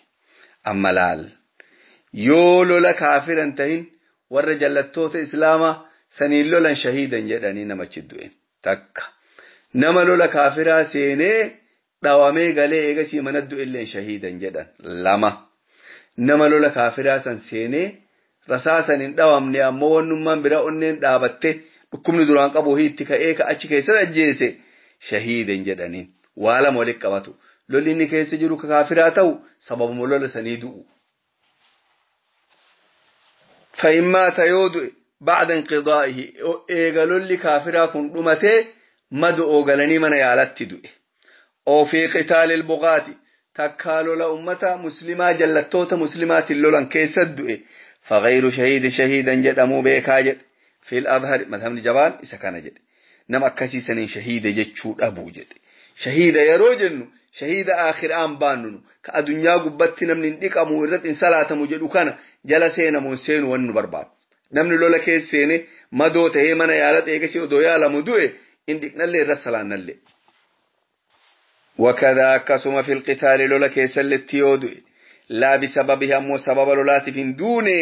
Amma laal yoo lola kaafiran tahin warra jallattoota islaamaa saniin lolan shahiidan jedhanii namachi du'e. Takka nama lola kaafiraa seenee dhawamee galee eegasii mana du'e illeen shahiidan jedhan. Lama nama lola kaafiraa san seenee rasaasan hin dhawamne ammoo wannummaan biraa onneen dhaabatte dhukkubni duraan qabu hiitti ka'ee ka achi keessatti ajjeese shahiidan jedhaniin. Waa lama walitti qabatu. Lolli inni keessa jiru ka kaafiraa ta'u sababuma lola sanii du'u. Fa'in maata yoo du'e ba'da inqidaa'ihi eega lolli kaafiraa kun dhumatee madu oogalanii mana yaalatti du'e. Oo fi qitaalil buqaati takkaa lola ummata muslimaa jallattoota muslimaatiin lolan keessa du'e. Faghayru shahiidi shahiidan jedhamuu beekaa jedhe. Fil adhari madhabni jabaan isa kana jedhe. Nama akkasii saniin shahiida jechuu dhabuu jedhe. Shahiida yeroo jennu shahiida aakhiraan baannu ka addunyaa gubbatti namni hin dhiqamu irratti hin salaatamu jedhu kana jala seenamu hin seenu wanni nu barbaadu. Namni lola keessa seene madoo ta'ee mana yaala eegasii odoo yaalamu du'e hin dhiqnallee irra salaannallee. Wakadaa akkasuma fil qitaali lola keessalletti yoo du'e laa bisababihi ammoo sababa lolaatiif hin duune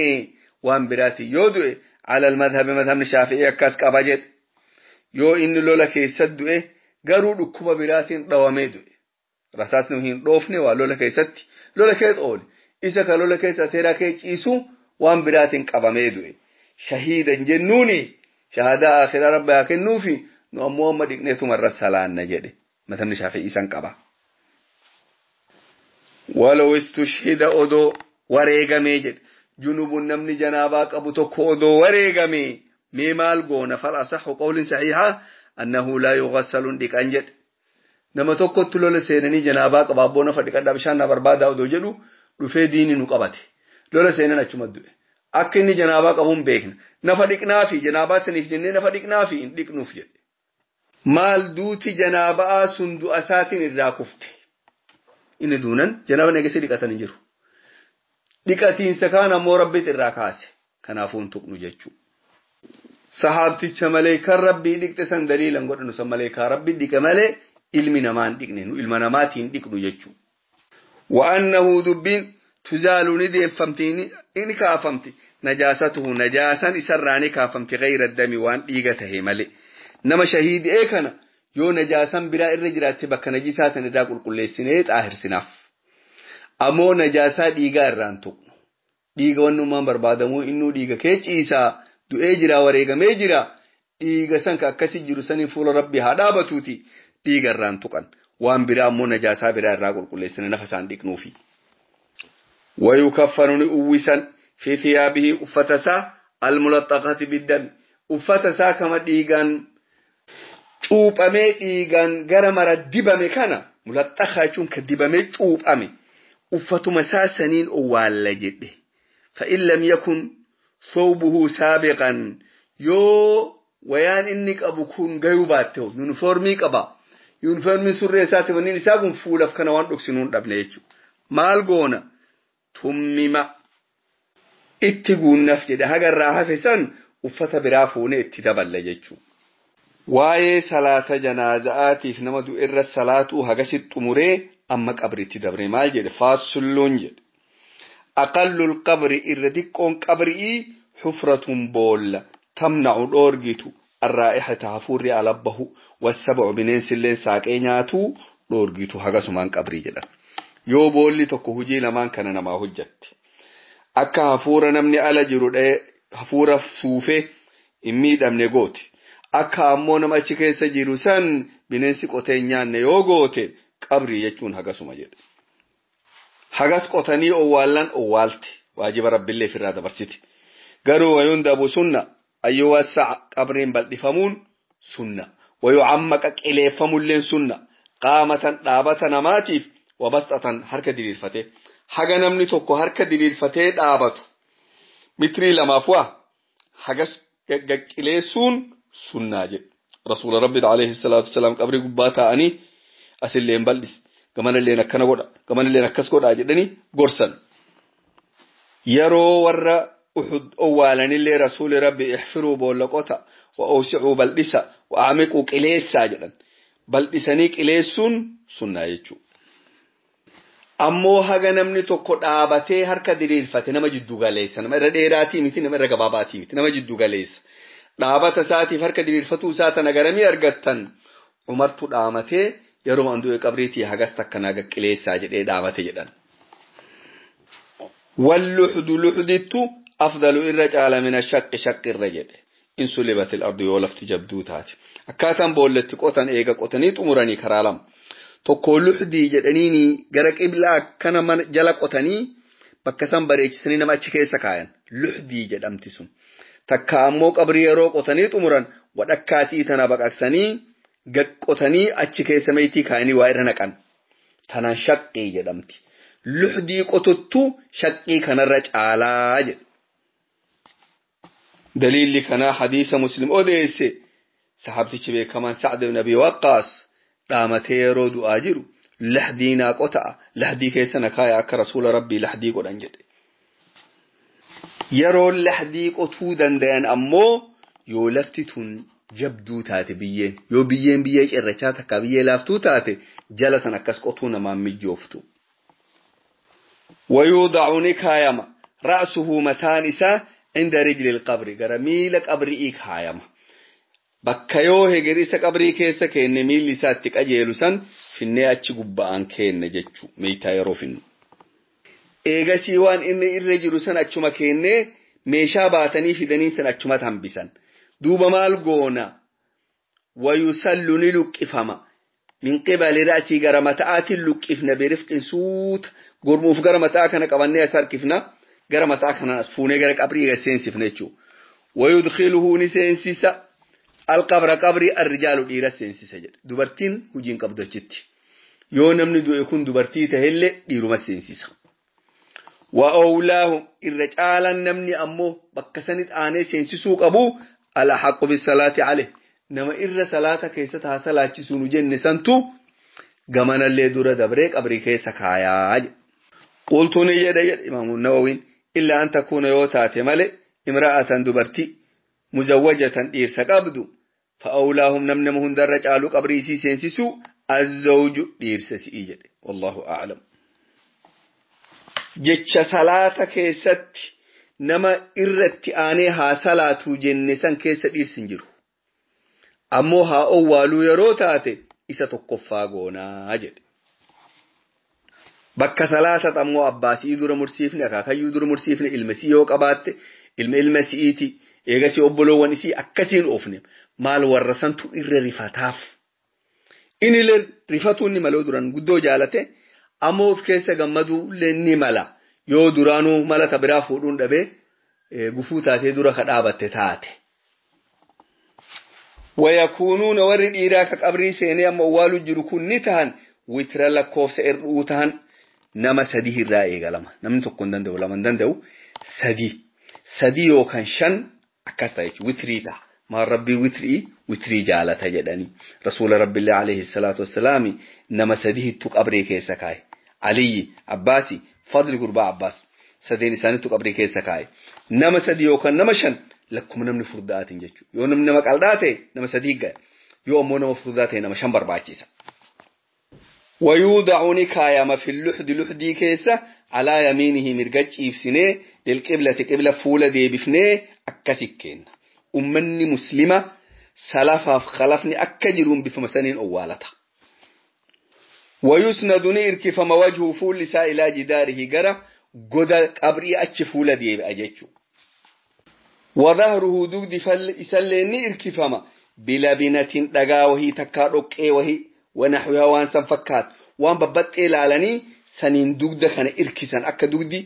waan biraatiin yoo du'e alal madhabi madhabni shaafi'ii akkas qaba jedhe. Yoo inni lola keessa du'e garuu dhukkuba biraatiin dhawamee du'e. Rasaasni hin dhoofne waa lola keessatti lola keessa oole. Isa ka lola keessa seeraa kee ciisu waan biraatiin qabamee du'e. Shahiidan jennuuni shahadaa akhiraa rabbi haa kennuufi nu ammoo amma dhiqneetuma irra salaanna jedhe. Madhabni shaafi'ii isan qaba. Walaw istushhida odoo wareegamee jedhe. Junubun namni janaabaa qabu tokko odoo wareegamee mee maal goona fal asaxu qawlin saxiixaa annahu laa yughassaluun dhiqan jedhe. Nama tokkotti lola seenanii janaabaa qaba abboo nafa dhiqadhaa bishaan na barbaadaa odoo jedhu dhufee diini nu qabate. Lola seenan achuma du'e. Akka inni janaabaa qabuun beekna. Nafa dhiqnaafi janaabaa saniif jennee nafa dhiqnaafi hin dhiqnuuf jedhe. Maal duuti janaabaa sun du'a isaatiin irraa kufte. Inni duunan janaaba eegasii dhiqatan hin jiru. Dhiqatiinsa kaan ammoo rabbiit irraa kaase. Kanaafuu hin tuqnu jechuudha. Sahaabticha maleekaan rabbii dhiqxe san daliilan godhanu san maleekaa rabbii dhiqe malee ilmi namaa hin dhiqne nu ilma namaatiin dhiqnu jechuudha. Wa'annahu dubbiin tuzaalu ni deeffamti ni kaafamti najaasatuhu najaasan isarraa ni kaafamti gayra dami waan dhiiga tahe malee. Nama shahiidee kana yoo najaasan biraa irra jiraatte bakka najisaa san irraa qulqulleessinee xaahirsinaaf. Ammoo najaasaa dhiigaa irraan tuqnu. Dhiiga wannummaan barbaadamuu innuu dhiiga kee ciisaa du'ee jira wareegamee jira dhiiga san ka akkasii jiru saniin fuula rabbii haa dhaabatuuti dhiiga irraan tuqan. Waan biraa ammoo najaasaa biraa irraa qulqulleessine nafa isaan dhiqnuufi. Wayukaffanu ni uwwisan fi thiyaabihi uffata isaa almulaxaqati biddami uffata isaa kama dhiigaan cuuphamee dhiigaan gara mara dibame kana mulaxaqa jechuun ka dibamee cuuphame uffatuma isaa saniin owwaalla jedhe. Fa'in lam yakun thawbuhu saabiqan yoo wayaan inni qabu kun gayuu baatte yuunifoormii qaba. Yuunifoormiin surree isaati wanni isaa kun fuulaaf kana waan dhoksinuu hin dhabne jechuudha. Maal goona? Tummima itti guunnaaf jedhe hagarraa hafe san uffata biraa fuunee itti daballa jechuudha. Waa'ee salaata janaaza'aatiif nama du'e irra salaatuu hagasi xumuree amma qabriitti dabre maal jedhe faassulluun jedhe. Aqallul qabri irra xiqqoon qabri'ii xufratun boolla tamna'u dhoorgitu arraa'ixata hafuurri alabbahu wassaba'u bineensilleen saaqee nyaatuu dhoorgitu hagasumaan qabrii jedhan. Yoo boolli tokko hujii lamaan kana namaa hojjatte. Akka hafuura namni ala jiru hafuura suufee hin miidhamne goote. Akka ammoo nama achi keessa jiru san bineensi qotee hin nyaanne yoo goote qabrii jechuun hagasuma jedhe. Hagas qotanii owwaallan owwaalte waajiba rabbillee ofirraa dabarsiti. Garuu wayuun dabu sunna ayyuu wasa'a qabriin bal'ifamuun sunna. Wayuu ammaqa qileeffamulleen sunna. Qaamatan dhaabata namaatiif wabasxatan harka diriirfatee. Haga namni tokko harka diriirfatee dhaabatu mitrii lamaaf waa hagas gagqileessuun sunnaa jedhe. Rasuula Rabbi alayhi salaatu wasalaam qabrii gubbaa taa'anii asilleen bal'is gamanalleen akkana godha gamanalleen akkas godha jedhanii gorsan. Yeroo warra Uhud owwaalanillee Rasuuli Rabbi ihfiruu boolla qota wa awsicuu bal'isa wa amiquu qileessaa jedhan. Bal'isanii qileessuun sunnaa jechuudha. Ammoo haga namni tokko dhaabatee harka diriirfate nama jiddu galeessa nama irra dheeraatii miti nama irra gabaabaatii miti nama jiddu galeessa. Dhaabata isaatiif harka diriirfatuu isaa tana garamii argattan Umartu dhaamatee yeroo an du'e qabriitii hagas takka naa qileessaa jedhee dhaabate jedhan. Walluxdu luxdittu afdalu irra caala mina shaqqi shaqqi irra jedhe. In sulibatil ardu yoo lafti jabduu taate. Akkaataan boolletti qotan eega qotanii xumuranii karaa lama. Tokko luxdii jedhaniini gara qiblaa akkana mana jala qotanii bakka san bareechisanii nama achi keessa kaayan. Luxdii jedhamti sun. Takka ammoo qabrii yeroo qotanii xumuran wadhakkaasii tana baqaqsanii gaqqotanii achi keessa meetii kaayanii waa irra naqan. Tanaan shaqqii jedhamti. Luxdii qotottu shaqqii kanarra caalaa jedhe. Daliilli kanaa hadiisa Muslim odeesse sahabtichi beekamaan Sa'd ibn Abi Waqqaas dhaamatee yeroo du'aa jiru lahdii naa qota'a lahdii keessa na kaaya akka rasuula rabbii lahdii godhan jedhe. Yeroo lahdii qotuu dandayan ammoo yoo lafti tun jabduu taate biyyeen yoo biyyeen biyyee cirrachaa takka biyyee laaftuu taate jala san akkas qotuu namaan mijooftu. Wayuudacu ni kaayama ra'suhu mataan isaa inda rijli qabri gara miila qabri'ii kaayama. Bakka yoo heger isa qabrii keessa keenne miilli isaa itti qajeelu san finnee achi gubba'aan keenne jechuu meeytaa yeroo finnu. Eegasii waan inni irra jiru san achuma keennee meeshaa baatanii fidanii san achumatti hambisan. Duuba maal goona? Wayusallu ni luqqifama. Min qibali ra'sii gara mata'aatiin luqqifna birifqin suuta. Gurmuuf gara mataa kana qabannee as harkifna. Gara mataa kanaan as fuunee gara qabrii seensifna jechuudha. Wayudkiluhu ni seensisa. Alqabra qabrii arrijaalu dhiira seensisa jedha. Dubartiin hojiin qabdu achitti. Yoo namni du'e kun dubartii tahellee dhiiruma seensisa. Wa awlaahu irra caalan namni ammoo bakka sanitti aanee seensisuu qabu alhaqqu bisalaati alayhi. Nama irra salaata keessatti haa salaachisuu nu jenne santu gamanallee dura dabree qabrii keessa kaayaa jedha. Qultu ni jedhe jedhe Imaamu Nawawiin illaa an takuuna yoo taate malee imra'atan dubartii muzawwajatan dhiirsa qabdu fa'awlaahum namni nama hundarra caalu qabrii isii seensisuu azzawju dhiirsa si'ii jedhe. Wallahu a'lam. Jecha salaata keessatti nama irratti aanee haa salaatuu jenne san keessa dhiirsi hin jiru. Ammoo haa owwaaluu yeroo taate isa tokkoffaa goonaa jedhe. Bakka salaata ammoo abbaa si'ii dura mursiifne akaakayyuu dura mursiifne ilma si'ii yoo qabaatte ilma ilma si'iiti eegasii obboloowwan isii akkasiin oofne maal warra santu irra rifataaf. Inni rifatuu inni malee duraan guddoo jaalate ammoo of keessa gammaduullee ni mala yoo duraanuu mala ta biraa fuudhuun dhabee gufuu taatee dura ka dhaabatte taate. Wayakuunuuna warri dhiiraa ka qabrii seenee amma owwaaluu jiru kun ni tahan witira lakkoofsa irdhuu tahan nama sadii irraa eegalama. Namni tokko hin danda'u lama hin danda'u sadii. Sadii yookaan shan akkas ta'a jechuudha witrii ta'a. Maal rabbii witrii witrii jaalata jedhanii. Rasuula rabbillee alayhi salaatu wassalaami nama sadii hittu qabrii keessa kaa'e. Aliyyi, Abbaasi, Fadli gurbaa Abbaas. Sadeen isaanittu qabrii keessa kaa'e. Nama sadii yookaan nama shan lakkuma namni furdaatiin jechuudha. Yoo namni nama qal'aa ta'e nama sadii ga'a. Yoo ammoo nama furdaa ta'e nama shan barbaachisa. ويوضع نكايما في اللحد لحدي كيسة على يمينه مرقج إبسنه للقبلة قبلة فولة دي بفنه أكسكين أمني مسلمة سلفا خلفني أكجرون بفمسنين أوالتا ويسند نيرك فما وجهه فول لسا إلى جداره جرى Goda qabrii achi fuula deebi'a jechuudha. Wadahruhu dugdi isallee ni irkifama. Bilabinatin dhagaa wahii takkaa dhoqqee wahii wanaxwihaa waan san fakkaatu waan babbaxxee ilaalanii saniin dugda kana irkisan akka dugdi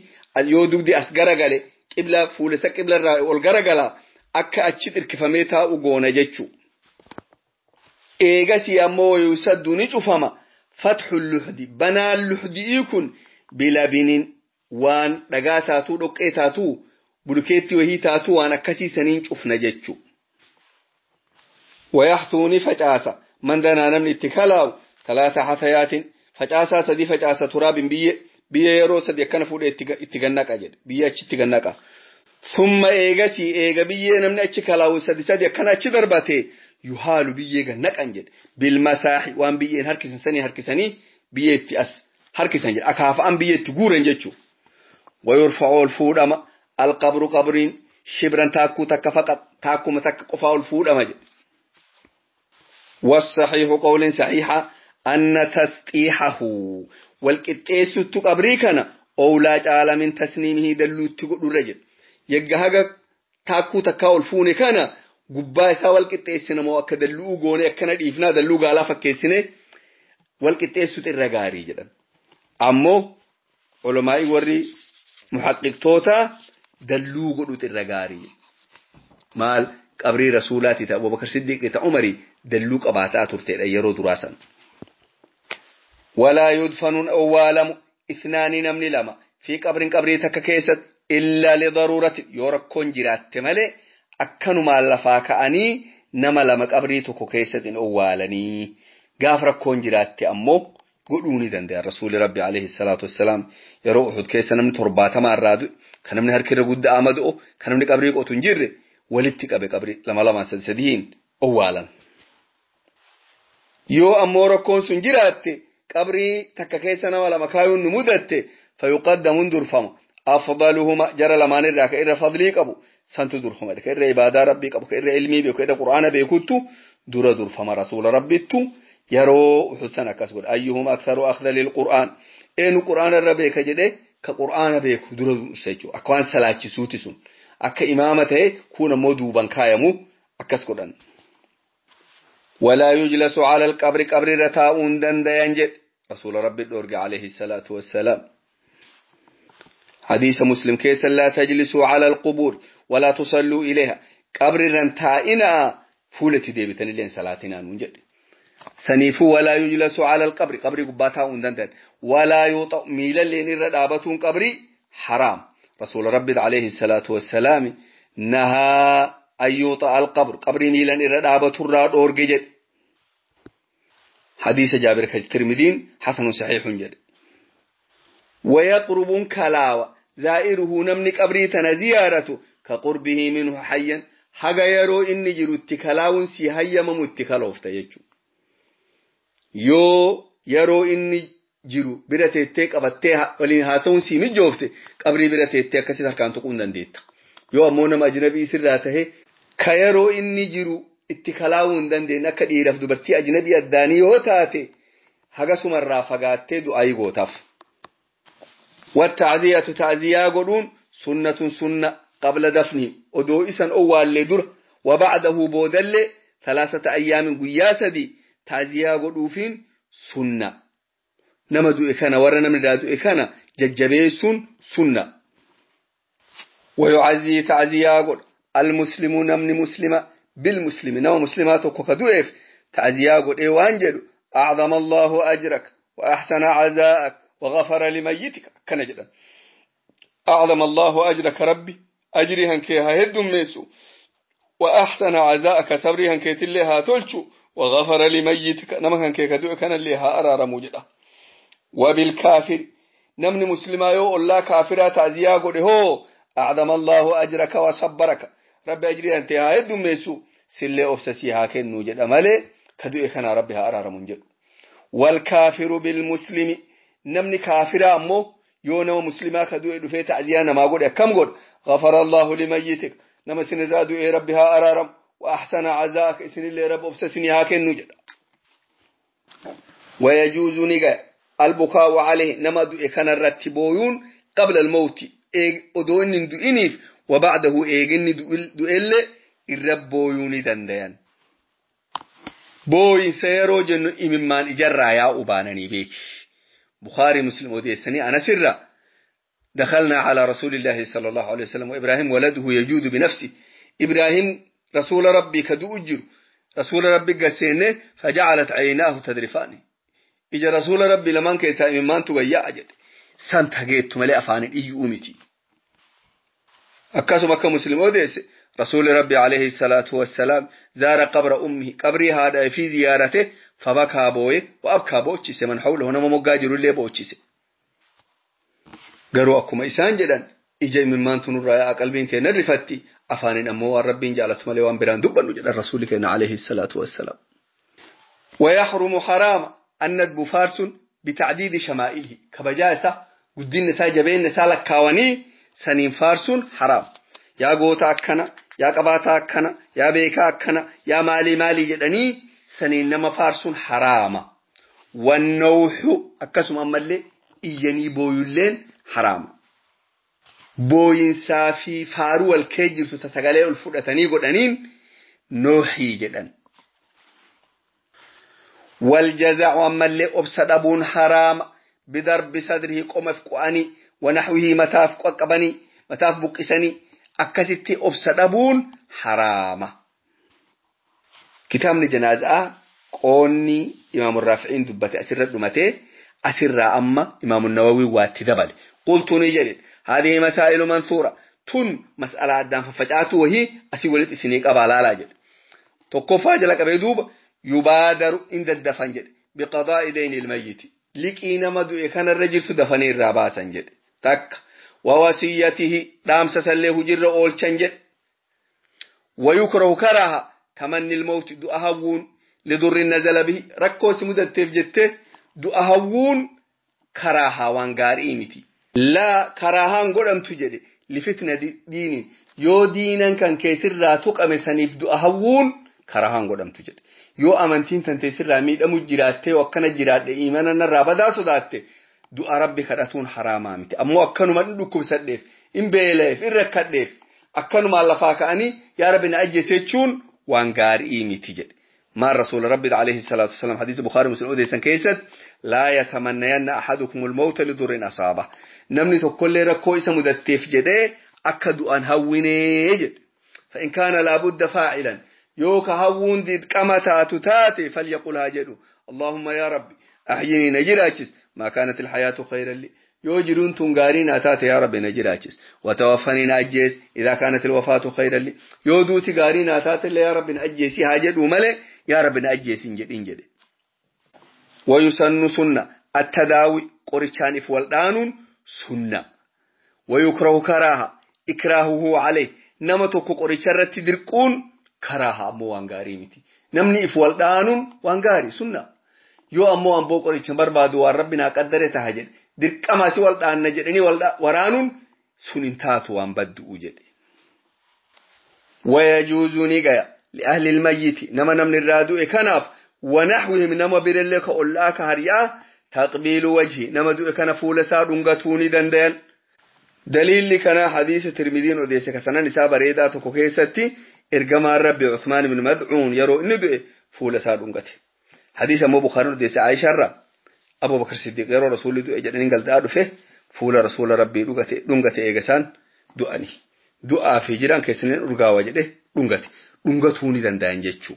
yoo dugdi as garagale qibla fuula isa qibla irraa ol garagala akka achi irkifamee taa'u goona jechuudha. Eegasii ammoo yusaddu ni cufama fatxu luxdi banaan luxdi'ii kun bilabinin waan dhagaa taatuu dhoqqee taatuu bulukeetti wahii taatuu waan akkasii saniin cufna jechuudha. Wayaxtuuni facaasa mandanaa namni itti kalaawu talaata hasaayaatiin facaasaa sadi facaasa turaabin biyye biyya yeroo sadi akkana fuudhee itti gannaqa jedhe biyya achitti gannaqa. Summa eegasii eega biyyee namni achi kalaawu sadi sadi akkana achi darbate yuhaalu biyyee gannaqan jedhe bilmasaahi waan biyyeen harkisan sanii harkisanii biyyee itti as harkisan jedhe akaafa'an biyyee itti guuran jechuudha. Wayurfa'u ol fuudhama alqabru qabriin shibran taakkuu takka faqat taakkuma takka qofaa ol fuudhama jedhe. والصحيح قول صحيحة أن تسطيحه والقطيس قبري كان أولا جعل من تسنيمه دلو تقول الرجل يجهج تاكو تكاول فوني كان قبا إسا والقطيس نمو أكدلو قوني أكنا ديفنا دلو قالا فكيسني والقطيس الرقاري جدا أمو علماء وري محقق توتا دلو قلوت الرقاري مال qabrii rasuulaati ta Abubakar Siddiqi ta Umari dalluu qabaataa turteedha yeroo duraa san. Walaa yudfanuun awwaalamu isnaanii namni lama fi qabrin qabrii takka keessatti illaa lidaruurati yoo rakkoon jiraatte malee akkanumaan lafaa ka'anii nama lama qabrii tokko keessatti hin owwaalanii gaaf rakkoon jiraatte ammoo godhuu ni danda'a rasuulli rabbi alayhi salaatu wassalaam yeroo Uhud keessa namni 70 irraa du'e kan namni harki irra guddaa amadu'u kan namni qabrii qotu hin jirre walitti qabe qabrii lama lamaan sadi sadiin owwaalan. Yoo ammoo rakkoon sun jiraatte qabrii takka keessa nama lama kaayuun nu mudatte fayuqaddamuun durfama. Afdaluhuma jara lamaan irraa ka irra fadlii qabu santu durfama ka irra ibaadaa rabbii qabu ka irra ilmii beeku ka irra quraana beekuttu dura durfama rasuula rabbittu yeroo Uhud san akkas godha. Ayyuhuma aktharu akhdha lilqur'aan eenyu qur'aana irra beeka jedhee ka qur'aana beeku dura dursa jechuudha akka waan salaachisuuti sun. Akka imaama ta'e kun ammoo duuban kaayamu akkas godhan. Walaa yujlasu ala alqabri qabri irra taa'uun dandayan jedhe rasuula rabbi dhoorge alayhi salaatu wassalaam. Hadiisa Muslim keessa laa tajlisuu ala alqubuur walaa tusalluu ilayha qabri irran taa'inaa fuulatti deebitanillee salaatinaa nuun jedhe. Saniifuu walaa yujlasu ala alqabri qabri gubbaa taa'uun dandayan walaa yuuxa'u miilalleen irra dhaabatuun qabrii haraam. رسول ربي عليه الصلاة والسلام نهى أن يوطأ القبر قبر ميلا إلى الراد أورجد حديث جابر الترمذي حسن صحيح جد ويقرب كلاوة زائره نمني قبري زيارته كقربه منه حيا حقا يرو إني جرو اتكلاون سي هيا ممتكالوفتا يجو يو يرو إني jiru bira teettee qabattee waliin haasa'uun sii mijoofte qabrii bira teettee akkasitti harkaan tuquu hin dandeetta. Yoo ammoo nama ajnabii sirraa tahe ka yeroo inni jiru itti kalaa'uu hin dandeenye akka dhiiraaf dubartii ajnabii addaanii yoo taate hagasumarraa fagaattee du'aayii gootaaf. Watta'ziyatu ta'ziyaa godhuun sunnatun sunna qabla dafni odoo isan owwaallee dura wabacdahu boodallee 3 ayyaamin guyyaa 3 ta'ziyaa godhuufiin sunna. Nama du'e kana warra namni daa du'e kana jajjabeessuun sunna. Wayu'azzii ta'ziyaa godha. Almuslimu namni muslima bilmuslimi nama muslimaa tokko ka du'eef ta'ziyaa godhee waan jedhu أعظم الله أجرك وأحسن عزاءك وغفر لميتك akkana jedhan. أعظم الله أجرك ربي أجري هنكيها هدم ميسو وأحسن عزاءك صبري هنكيت اللي ها تلشو وغفر لميتك نما هنكيك دوء كان اللي ها أرار موجده وبالكافر نمني مسلما يو الله كافرة تعزيا قل هو أعظم الله أجرك وصبرك ربي أجري أنت هايد ميسو سلي أفسسيها كنو جد أمالي كدو إخنا ربها أرار منجد والكافر بالمسلم نمني كافر أمو يو نما مسلما كدو إدو في تعزيا نما قل كم قل غفر الله لميتك نما سنرادو إيه ربها أرارم وأحسن عزاك سن اللي رب أفسسني هاكن نجد ويجوز نجا البكاء عليه نما دؤ كان الرتبويون Qabla almawti odoo inni hin du'iniif wa ba'dahu eeginni du'ellee irra booyuu ni dandayan. Booyinsa yeroo jennu imimmaan ijarraa yaa'u baananii beeki. Bukhaarii Muslim odeessanii Anasirra دخلنا على رسول الله صلى الله عليه وسلم وإبراهيم ولده يجود بنفسه. إبراهيم رسول ربي كدو أجر رسول ربي قسينه فجعلت عيناه تدرفان. إجا رسول ربي لمن كيسا إممان تغيا أجل سانتهجيت ملي أفان إيومتي. أكاسو مكة مسلم أوديس رسول ربي عليه الصلاة والسلام زار قبر أمه قبري هذا في زيارته فبكى بوي وأبكى بوتشيس من حوله نما مقاجر اللي بوتشيس. Garuu akkuma isaan jedhan ija imimmaantu nurraa yaa'a qalbiin keenya rifatti afaaniin ammoo waan rabbiin jaalatu malee waan biraan dubbannu jedhan rasuulli keenya alayhi salaatu wassalaam. ويحرم حرام الندب فارس بتعديد شمائله كبجاسة قدين نسا جبين نسا لكاوني سنين فارس حرام يا قوتا أكنا يا قباتا أكنا يا بيكا أكنا يا مالي مالي جدني سنين نما فارس حرام. والنوح أكسم أما اللي إيجاني بويلين حرام. Booyinsaa fi faaruu wal kee jirtu ta sagalee ol fudhatanii godhaniin noohii jedhan. Waljazacu ammallee obsa dhabuun haraama. Bidarbi sadrihi qomaaf qu'anii wanaxwihii mataaf qaqqabanii mataaf buqqisanii akkasitti obsa dhabuun haraama. Kitaabni janaazaa qoonni Imaamu Raaficiin dubbate asirra dhumatee asirraa amma Imaamu Nawawii waatti dabale. Qultuu ni jedhe هذه مسائل منثورة تن مسألة أدام ففجعته وهي أسي ولد إسني قبالا لا جد تقفى جلك بيدوب يبادر عند الدفن جد بقضاء دين الميت لك إنما دعي كان الرجل تدفني الراباسا جد تك ووصيته دام سسله جر أول جد ويكره كراها تمني الموت دعهون لضر نزل به ركو سمدة تفجته دعهون كراها وانغار إيمتي لا كراهان قدام تجري لفتنة دين يو دينا كان كيسر لا تقام سنيف دعهون كراهان قدام تجري يو أمنتين تنتسر راميد أمجراتي وكان جرات إيمانا الرابدا صداتي دعا ربي كراتون حراما متي أمو أكنو ما ندكم سدف إن بيلف إن ركدف أكنو ما لفاك أني يا رب نأجي سيتشون وانغار إيمتي جد ما الرسول ربي عليه الصلاة والسلام حديث بخاري مسلم أوديسان كيست لا يتمنين أحدكم الموت لضر أصابه نمني تقول ركو إسا مدتف جده أكدو أن هوني جد فإن كان لابد فاعلا يوك هون ديد كما تاتو تاتي فليقلها جدو اللهم يا ربي أحيني نجراكس ما كانت الحياة خيرا لي يوجرون تنغارين أتاتي يا ربي نجراكس وتوفني نأجيس إذا كانت الوفاة خيرا لي يودوتي غارين أتاتي يا ربي نأجيسي هاجد وملي يا رب نأجيس إنجد ويسن سنة التداوي قرشان فولدان سنة ويكره كراهة إكراهه عليه نمتك قرشان تدركون كراهة مو وانغاري نمني إفولدان وانغاري سنة يو أمو أمبو قرشان بربادو وربنا قدر تهجد درك أما سوالدان نجدني ورانون سننتاتو وانبدو جد ويجوز نيجا لأهل الميت نما نمن الرادو كناف ونحوهم نما برلك أولاك هريا تقبيل وجهي نما دو كنف ولسا دنغتوني دندل دليل كان حديث الترمذي وديس كسنة نساء بريدة تكوكيستي إرجما الرب عثمان بن مدعون يرو إنه فولسا دنغتي حديث أبو بخاري وديس عائشة رب أبو بكر الصديق يرو رسول دو أجرين قال دارو فيه فول رسول ربي دنغتي دنغتي إيجسان دؤني دعاء في جيران كيسنين أرجع وجده دنغتي dhungatuuni danda'an jechuu.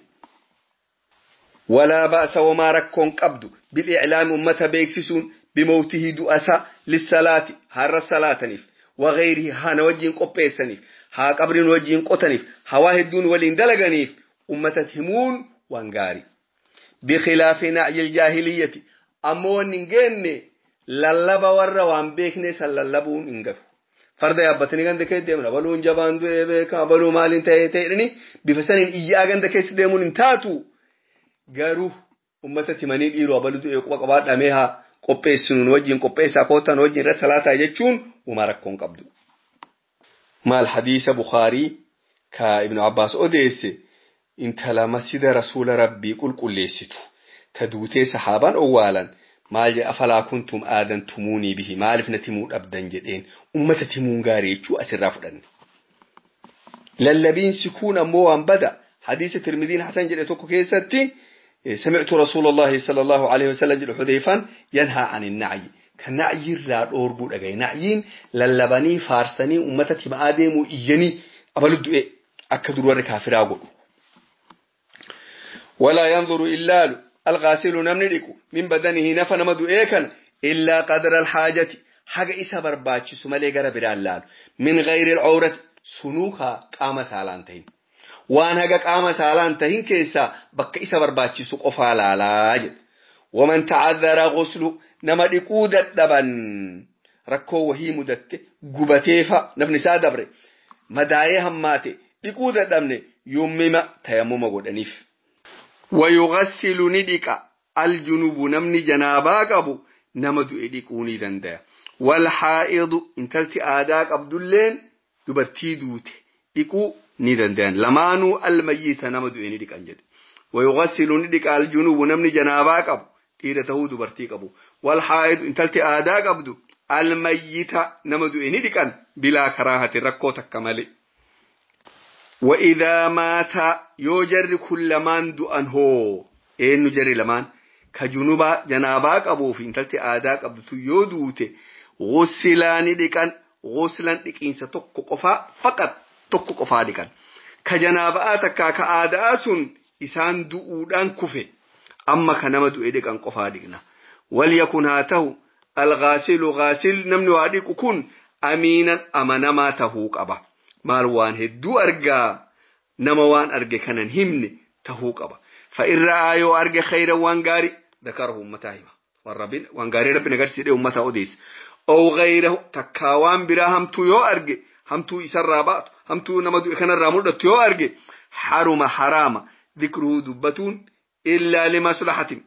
Walaa ba'sa wamaa rakkoon qabdu bil'iclaami ummata beeksisuun bimawtihi du'asa lissalaati har'a salaataniif wagayrihi haana wajjiin qopheessaniif haa qabriin wajjiin qotaniif hawaa hedduun waliin dalaganiif ummata himuun waan gaarii. Bikhilaafi na'yil jaahiliyyati ammoo wanni hin geenne lallaba warra waan beekne san lallabuun hin gahu. Farda yaabbatanii ganda keessa deemuun abaluun jabaan du'ee beekaa abaluu maaliin ta'ee ta'edhani bifa saniin iyyaa ganda keessa deemuun hin taatu garuu uummata timanii dhiiruu abaluu du'ee quba qabaadhamee haa qopheessinuun wajjin qopheessaa kootaan wajjin irra salaataa jechuun uumaa rakkoon qabdu. Maal hadiisa Bukaarii ka Ibnu Abbaas odeesse intala masjida rasuula rabbii qulqulleessitu ta duutee sahaabaan owwaalan Maal jedhe afalaa kuntum aadantumuunii bihi maaliif na timuu dhabdan jedheen ummata timuun gaarii jechuu asirraa fudhanne. Lallabiinsi kun ammoo waan bada hadiisa Tirmiziin Hasan jedhe tokko keessatti سمعت رسول الله صلى الله عليه وسلم jedhu Xudeyfaan yanhaa ani nacyi ka nacyirraa dhoorguu dhagaye nacyiin lallabanii faarsanii ummata tima'aa deemuu iyyanii abalu du'e akka dur warri kaafiraa godhu. ولا ينظر إلا الغاسل نمني ديكو من بدنه نفا نما du'ee kana إلا قدر الحاجة haga isa barbaachisu malee gara biraan laalu من غير العورة sunuuka qaama saalaan tahin waan haga qaama saalaan tahin keessaa bakka isa barbaachisu qofaa laalaa jedhe waman ta'adhara ghuslu nama dhiquu dadhaban rakkoo wahii mudatte gubateefa nafni isaa dabre madaayee hammaate dhiquu dadhabne yummima tayammuma godhaniif. ويغسل ندق الجنوب نمني جنابا قبو نما du'e dhiquu ni danda'a. والحائض intalti aadaa qabdulleen dubartii duute dhiquu ni danda'an lamaanuu almayyita nama du'e ni dhiqan jedhe wayughasilu ni dhiqa aljunubu namni janaabaa qabu dhiira tahuu dubartii qabu walhaa'idu intalti aadaa qabdu almayyita nama du'e ni dhiqan bilaa karaahati rakkoo takka malee. وإذا مات yoo jarri kun lamaan du'an hoo eenyu jarri lamaan ka junubaa janaabaa qabuu fi intalti aadaa qabdu yoo duute ghusilaa ni dhiqan ghuslan dhiqiinsa tokko qofaa faqat tokko qofaa dhiqan ka janaaba'aa takkaa ka aadaa sun isaan du'uudhaan kufe amma ka nama du'e dhiqan qofaa dhiqna walyakun haa ta'u alghaasilu ghaasil namni waa dhiqu kun amiinan amanamaa tahuu qaba maal waan hedduu argaa nama waan arge kanan himne tahuu qaba fa'in ra'aa yoo arge khayran waan gaarii dakarahu ummataa hima waan gaarii rabbi agarsiisee ummataa odeessa أو غيره takkaa waan biraa hamtuu yoo arge hamtuu isarraa baatu hamtuu nama du'e kanarraa mul'attu yoo arge haruma haraama dhikruhu dubbatuun illaa limaslahatin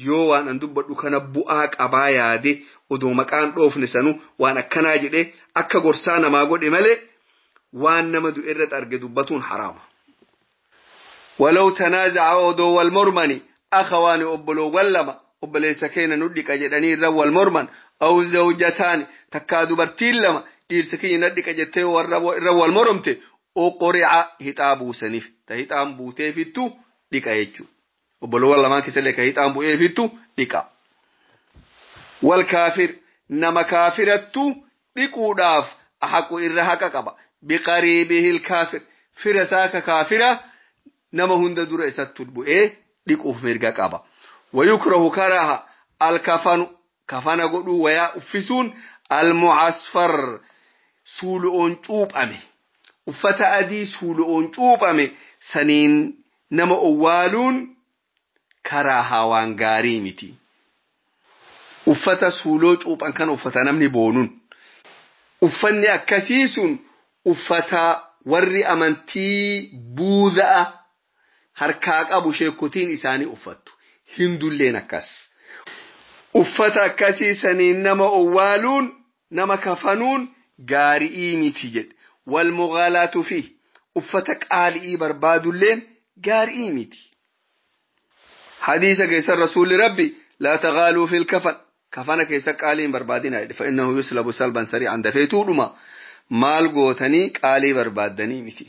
yoo waan an dubbadhu kana bu'aa qabaa yaade odoo maqaan dhoofne sanu waan akkanaa jedhe akka gorsaa namaa godhe malee waan nama du'e irratti arge dubbatuun haraama. ولو تنازع odoo wal mormani akhawaani obboloowwan lama obboleessa keenya nu dhiqa jedhanii irra wal morman aw zawjataani takkaa dubartiin lama dhiirsa keenya na dhiqa jettee irra wal moromte uqrica hixaa buusaniif ta hixaan buuteefittu dhiqa jechuudha. Obboloowwan lamaan keessallee ka hixaan bu'eefittu dhiqa. Wal kaafir nama kaafirattu dhiquudhaaf haqu irra haqa qaba. Biqariibihil kaafir fira isaa ka kaafira nama hunda dura isatti bu'ee dhiquuf mirga qaba. ويكره كراهة الكفن كفن قدو ويا أفسون المعصفر سولؤون چوب أمي أفتا أدي سولؤون چوب أمي سنين نما أوالون كراهة وانغاري متي أفتا سولو چوب أن كان أفتا نمني بونون أفني أكسيسون أفتا ور أمنتي بوذا harkaa qabu sheekotiin isaanii uffattu. Hindulleen akkas. Uffata akkasii saniin nama owwaaluun nama kafanuun gaarii miti jedhe. Wal mugaalaatu fi uffata qaali'ii barbaadulleen gaarii miti. Hadiisa keessa rasuulli rabbi laa tagaaluu fil kafan kafana keessa qaalii hin barbaadina jedhe fa'innahu yuslabu salban sari'an dafeetuudhuma maal gootanii qaalii barbaaddanii miti.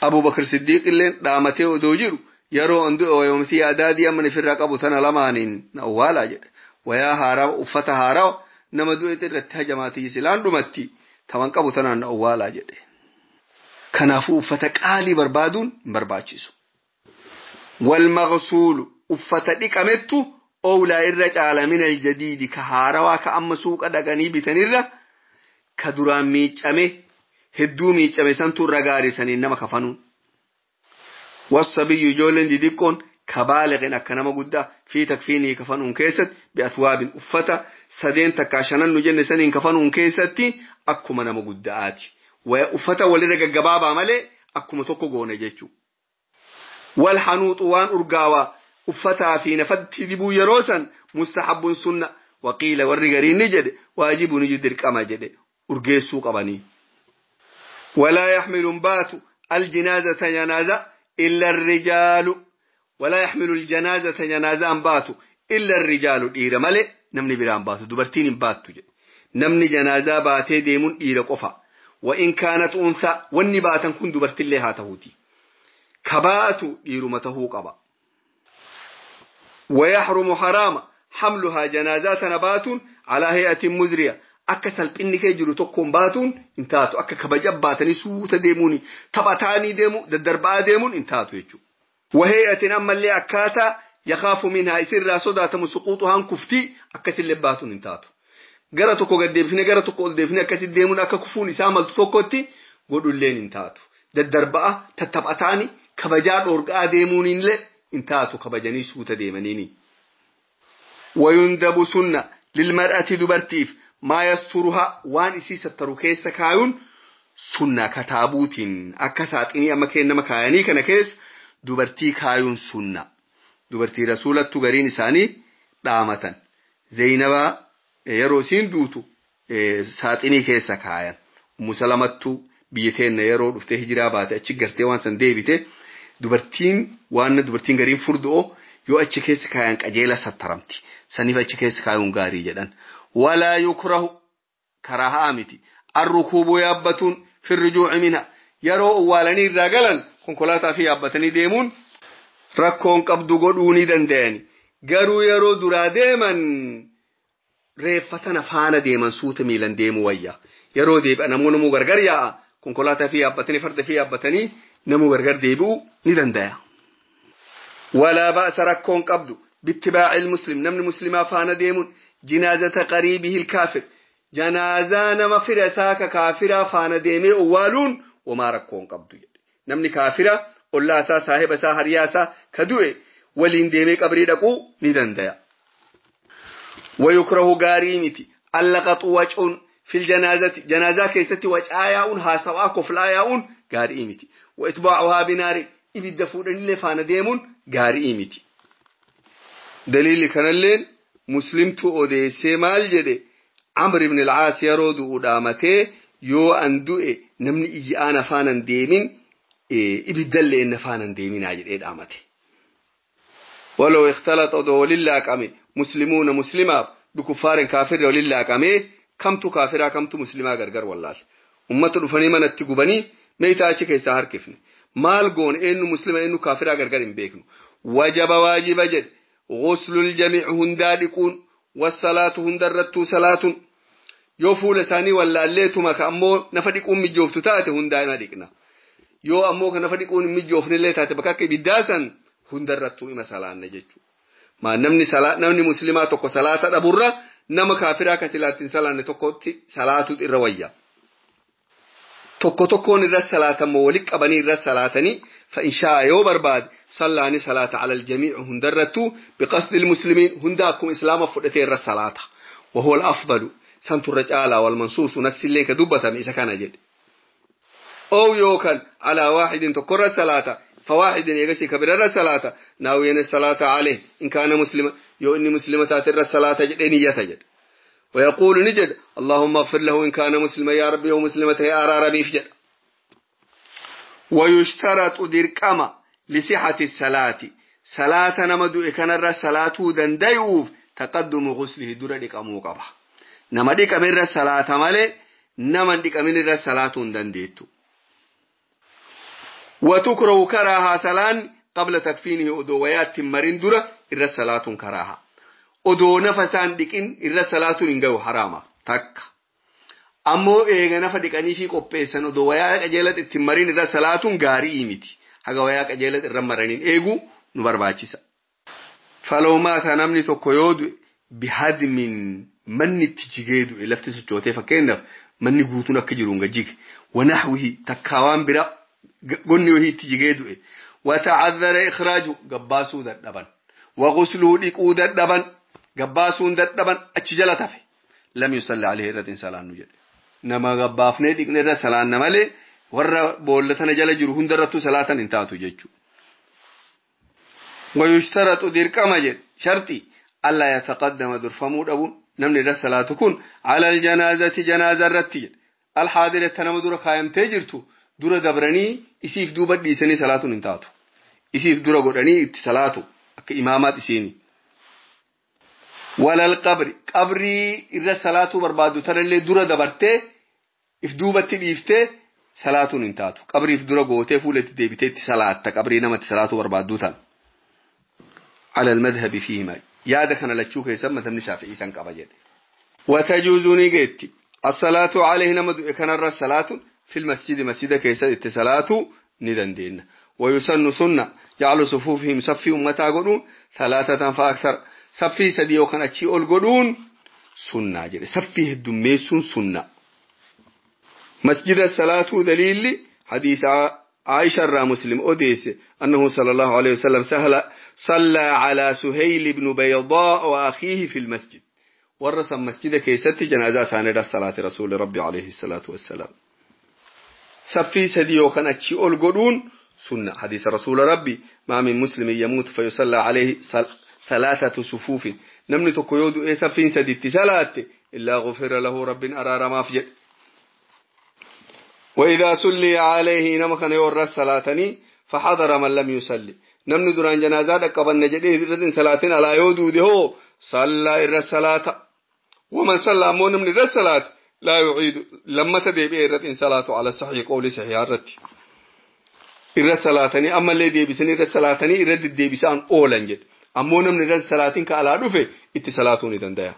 Abu Bakr Siddiq illeen dhaamatee odoo jiru yeroo on du'e wayoomtii adaadii amma ifirraa qabu tana lamaaniin na owwaalaa jedhe. Wayaa haaraa uffata haaraa nama du'e irratti hajamaatii silaan dhumatti taman qabu tanaan na owwaalaa jedhe. Kanaafuu uffata qaalii barbaaduun hin barbaachisu. Wal maqsuulu uffata dhiqamettu owlaa irra caala min aljadiidi ka haarawaa ka amma suuqa dhaqanii bitanirra ka duraan miiccame hedduu miiccame santu irra gaarii saniin nama kafanuun. Wasabiyyu ijoolleen didiqqoon ka baaliqin akka nama guddaa fi takfiinii kafanuun keessatti bi'atwaabin uffata sadeen takkaa shanan nu jenne saniin kafanuun keessatti akkuma nama guddaati. Uffata walirra gaggabaabaa malee akkuma tokko goone jechuudha. Wal hanuuxu waan urgaawaa uffataa fi nafatti dibuu yeroo san mustahabbun sunna waqiila warri gariin ni jedhe waajibu ni dirqama jedhe urgeessuu qabanii. ولا يحمل بات الجنازة جنازة إلا الرجال ولا يحمل الجنازة جنازة بات Illa rijaalu dhiira malee namni biraan baatu dubartiin hin baattu jedhe. Namni janaazaa baatee deemuun dhiira qofa. Wa in kaanat unsaa wanni baatan kun dubartillee haa ta'uuti. Kabaatu dhiiruma tahuu qaba. ويحرم حرام حملها جنازات نبات على هيئة مزرية akka salphinni kee jiru tokkoon baatuun hin taatu akka kabaja baatanii suuta deemuuni taphataanii deemu daddarbaa deemuun hin taatu jechuudha. Wahee'atiin ammallee akkaataa yakaafu minhaa isirraa sodaatamu suquuxuhaan kuftii akkasillee baatuun hin taatu. Gara tokko gad deebifnee gara tokko ol deebifnee akkasi deemuun akka kufuun isaa maltu tokkotti godhulleen hin taatu. Daddarba'a tattaphataanii kabajaa dhoorgaa deemuunillee hin taatu kabajanii suuta deemaniini. Wayundabu sunna lilmar'ati dubartiif maa yasturuha waan isii sattaru keessa kaayuun sunna kataabuutiin akka saaxinii amma kennama kaayanii kana keessa dubartii kaayuun sunna. Dubartii rasuulattu gariin isaanii dhaamatan. Zeynabaa yeroo isiin duutu saaxinii keessa kaayan. Ummu Salamattu biyya teenna yeroo dhuftee hijiraa baate achi gartee waan san deebite dubartiin waan dubartiin gariin furdu'oo yoo achi keessa kaayan qajeela sattaramti. Saniif achi keessa kaayuun gaarii jedhan. ولا يكره كراهة متي الركوب يابتون في الرجوع منها يرو أولاني الرجلا كونكولاتا في يابتني ديمون ركون قبضو قدوني دنداني قرو يرو درا ديما ريفتنا فانا ديما سوت ميلان ديمو ويا يرو ديب أنا مو نمو غرغر يا كونكولاتا في يابتني فرد في يابتني نمو غرغر ديبو ندندايا ولا بأس ركون قبضو باتباع المسلم نمن مسلما فانا ديمون جنازة قريبه الكافر جنازة نما فرساك كافرة فانا ديمي أوالون وما ركون قبضو نمني كافرة الله سا صاحب سا هرياسا كدوي ولين ديمي قبري دقو ندن ديا ويكره غاريمتي اللقط وجه في الجنازة جنازة كيستي وجه ها سوا كفلاياون غاريمتي وإتباعها بنار إبدا فودن اللي فانا ديمون غاريمتي دليل كان اللين muslimtu odeessee maal jedhe Amr ibn al-Aas yeroo du'u dhaamatee yoo an du'e namni ija'aan afaanan deemin ibiddallee inni afaanan deeminaa jedhee dhaamate. Waloo ikhtalaxa odoo walin laaqame muslimuuna muslimaaf bikuffaarin kaafirri walin laaqamee kamtu kaafiraa kamtu muslimaa gargar wallaale. Ummata dhufanii manatti gubanii meeytaa achi keessaa harkifne. Maal goone eenyu muslima eenyu kaafiraa gargar hin beeknu. Wajaba waajiba jedhe. غسل الجميع هندا ديقون والصلاة هندا رتو صلاة يو فول ثاني ولا ليتما كأمو نفديقون مجوفتو تاتي هندا ما ديقنا يو أمو كنفديقون مجوفن اللي تاتي بكاك بداسا هندا رتو إما صلاة نجتشو ما نمني صلاة نمني مسلمات توكو صلاة أبورا نما كافرا كسلات صلاة توكو صلاة الروية tokko tokkoon irra salaatamoo walitti qabanii irra salaatanii فإن شاء yoo barbaade صلى صلاة على الجميع hundarrattuu بقصد المسلمين hunda akkuma islaama fudhatee irra salaata وهو الأفضل santu irra caalaa والمنصوص nassillee ka dubbatame isa kana jedhe أو yookaan على واحد tokko irra salaata فواحد eegasii ka bira irra salaata ناويا الصلاة عليه إن كان مسلما yoo inni muslima taate irra salaata jedhee niyyata jedhe ويقول نجد اللهم اغفر له إن كان مسلما يا ربي ومسلمته أرى ربي فجد ويشترط دركما لصحة الصلاة صلاة نمدو إكان الرا صلاة دنديوف تقدم غسله در ديك أمو قبا نما ديك أمين صلاة مالي نما ديك أمين صلاة دنديتو وتكره كراها سلان قبل تكفينه أدويات مرين درة إر صلاة كراها odoo nafa isaan dhiqin irra salaatuun hin gahu haraama takka ammoo eega nafa dhiqanii fi qopheessan odoo wayaa qajeelatti ittiin marin irra salaatuun gaarii miti haga wayaa qajeelatti irra maraniin eeguu nu barbaachisa. Faloomaata namni tokko yoo du'e bihadmin manni itti jigee du'e lafti sochootee fakkeenyaaf manni guutuun akka jiru hin jige wanaxwihi takkaa waan bira gonni wahii itti jigee du'e wata'azzara ikhraaju gabbaasuu dadhaban wagusluhu dhiquu dadhaban gabbaasuun dadhaban achi jala tafe lam yusalli alayhi irratti hin salaannu jedhe nama gabbaafnee dhiqne irra salaanna malee warra boolla tana jala jiru hundarrattuu salaatan hin taatu jechuudha. ويشترط درقما جد شرطي ألا يتقدم درفمو دبون نمني ده صلاة كون على الجنازة جنازة رتي الحاضرة تنم دور قائم تجرتو دور دبرني إسيف دوبت ديسني صلاة انتاتو إسيف دور قرني صلاة أك إمامات إسيني Walal qabri qabrii irra salaatuu barbaaddu tanallee dura dabartee if duubatti dhiiftee salaatuun hin taatu. Qabriif dura gootee fuula itti deebitee itti salaatta qabrii namatti salaatuu barbaaddu tan. على المذهب فيهما يا ده كان لتشوك يسمى تمني شافعي سان قبا جد وتجوز نيجتي الصلاة عليه نمد كان الصلاة في المسجد مسجد كيس اتصالات ندن دين ويسن سنة جعل صفوفهم صفي أمتا قدون ثلاثة فأكثر صفي سدي وكان أتشي أول قدون سنة جد صفي الدميسون سنة مسجد الصلاة دليل حديث عائشة را مسلم أديس أنه صلى الله عليه وسلم سهل صلى على سهيل بن بيضاء وأخيه في المسجد ورسم مسجد كيست جنازة ساند صلاة رسول ربي عليه الصلاة والسلام سفي سديو كان أتشي أول سنة حديث رسول ربي ما من مسلم يموت فيصلى عليه ثلاثة صفوف نمني تقيود إيه سفين سدي اتصالات إلا غفر له رب أرار ما فجر وإذا صلي عليه نما كان يور الصلاة فحضر من لم يصلي نمن دران جنازة قبل نجده رد صلاة على يودو ده صلى إر الصلاة ومن صلى مون من الصلاة لا يعيد لما تدي رد صلاة على صحيح قول صحيح الرد إر الصلاة أما اللي دي بسن إر الصلاة إرد دي بسان أولا جد أمون من الصلاة كعلى رفه اتصلاة ندندها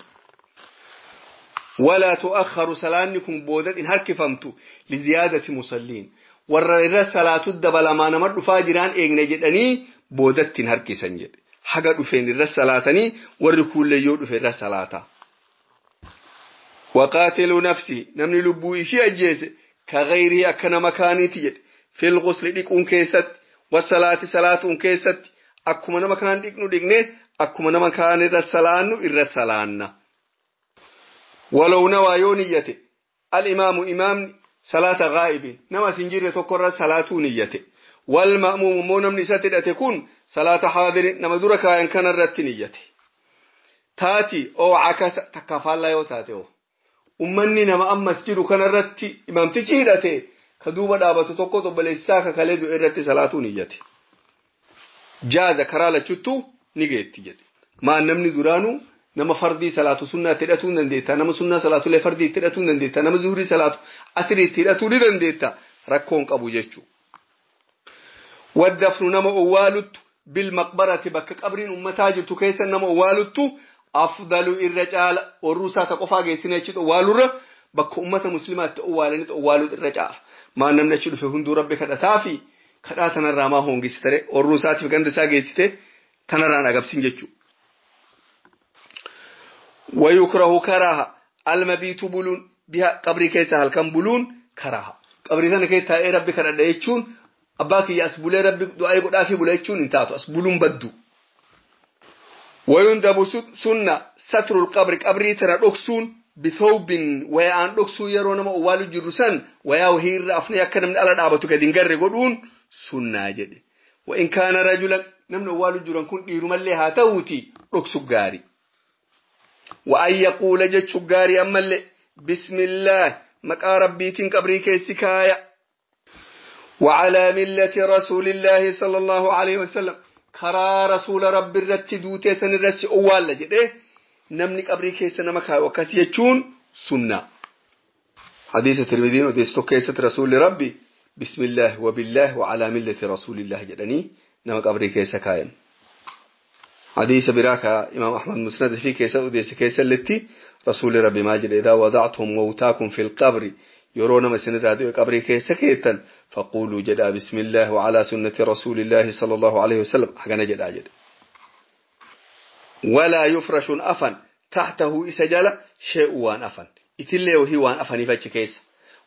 ولا تؤخر سلانكم بودت إن هرك فهمتو لزيادة مصلين ور صلاة الدبل ما نمر فاجران إيغن جدني بودت إن هرك سنجد حاجة دفين الرسالاتني ور كل يود في الرسالات وقاتل نفسي نمني لبو إشي أجيس كغيره أكن مكاني تجد في الغسل ديكون كيست والصلاة صلاة كيست أكما مكان ديكنو ديكني أكما مكان الرسالانو الرسالان ولو نوى يونيته الإمام إمام صلاة غائب نما سنجير تقرر صلاة نيته والمأموم مونم نساتي تكون صلاة حاضر نما دركا إن كان الرت نيته تاتي أو عكس تكفال لا يوتاتي أو أمني نما أم مسجد كان الرت إمام تجيرته كدوبا دابتو تقو تبليساك كاليدو الرت صلاة نيته جاز كرالة چتو نيجيت ما نمني درانو nama fardii salaatu sunnaatti hidhatuu hin dandeetta nama sunnaa salaatullee fardii itti hidhatuu hin dandeetta nama zuhurii salaatu asrii itti hidhatuu ni dandeetta rakkoon qabu jechuu. Waddafnu nama owwaaluttu bilmaqbarati bakka qabriin ummataa jirtu keessa nama owwaaluttu afdalu irra caala warruu isaa ka qofaa geessine achitti owwaalurra bakka ummata muslimaatti owwaalanitti owwaalutu irra caala. Maan namni achi dhufe hunduu rabbi kadhataa fi kadhaa tanarraa maa hoongisite warruu isaatiif ganda isaa geessite tanarraan agabsin jechuudha. ويكره كراهة المبيت بلون بها قبري كيسا هل كان بلون كراهة قبري ثاني كيسا اي ربي كرا ديچون أباك يا أسبولي ربي دعاء قد آفي بليچون انتاتو أسبولون بدو ويندب سنة ستر القبر قبري ترى دكسون بثوب ويا دكسو يرون ما أوالو جرسان ويا وهير أفني أكن من ألا دابتو كدين قرر قدون سنة جدي وإن كان رجلا نمن أوالو جران كن ديرو ملي هاتوتي دكسو غاري وأن يقول جتشو غاري أما اللي بسم الله مكا ربيتين قبري كيسكايا وعلى ملة رسول الله صلى الله عليه وسلم كرا رسول رب الرت دوتي سن الرس أول جده نمني قبري كيس نمكا وكسيتشون سنة حديث الترمذي وديستو كيسة رسول ربي بسم الله وبالله وعلى ملة رسول الله جدني نما قبري كيس كاين حديث براكة إمام أحمد مسند في كيسة وديس كيسة التي رسول ربي ماجد إذا وضعتم موتاكم في القبر يرون مسن راديو قبري كيسة كيتا فقولوا جدا بسم الله وعلى سنة رسول الله صلى الله عليه وسلم حقنا جدا جدا ولا يفرش أفن تحته إسجل شيء وان أفن إتلي وهي وان أفن يفتش كيس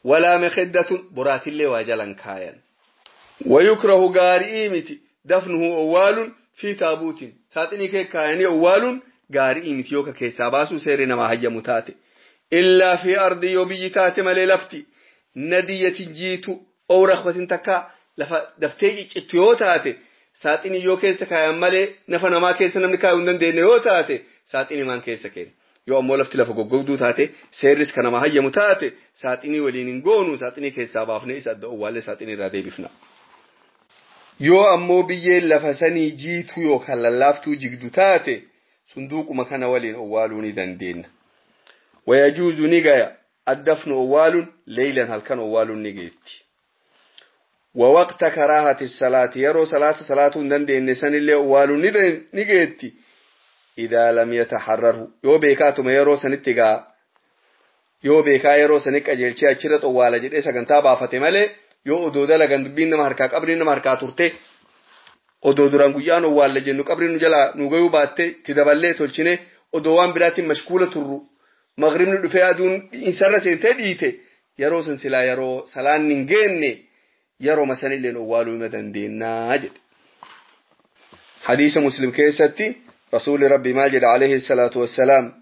ولا مخدة برات اللي وجلا كاين ويكره قارئيمتي دفنه أوال في تابوت ساتني كي كايني أوال قارئيمتي يوكا كيسا باسو سيرنا ما هي متاتي إلا في أرض يوبي تاتي مالي لفتي ندية جيتو أو رخوة تكا لفا دفتي اتيو تاتي ساتني يو كيسا كاين مالي نفنا ما كيسا نمني كاين دندين يو تاتي ساتني مان كيسا كين yoo ammoo lafti lafa goggogduu taate seerris kana mahayyamu taate saaxinii waliin hin goonu saaxinii keessaa baafnee isa adda owwaallee saaxinii irraa deebifna. Yoo ammoo biyyeen lafa sanii jiituu yookaan lallaaftuu jigdu taate Sunduuquma kana waliin owwaaluu ni dandeenya. Wayajuuzu ni gaya addafnu owwaaluun leeylan halkan owwaaluun ni geetti. ووقت كراهة الصلاة يرو صلاة صلاة دندين سن اللي أوالو نجيتي إذا لم يتحرره يو بيكاتو ما يرو سنتقا يو بيكا يرو سنك أجل شيء أشرت أوالا جد إيسا كنتا بافتي مالي يو أدو دلقا دبين نمهركا قبرين نمهركا تورتي أدو دران قيان أوالا جنو قبرين نجلا نوغيو باتي تدبالي تولشيني أدو وان براتي مشكولة ترو مغرب ندفع دون إنسان سنتي ديتي يرو سنسلا يرو سلان نجيني yeroo masanilleen owwaaluu hima dandeennaa jedhe. Hadiisa Muslim keessatti rasuulli Rabbi maal jedha alayhi salaatu wassalaam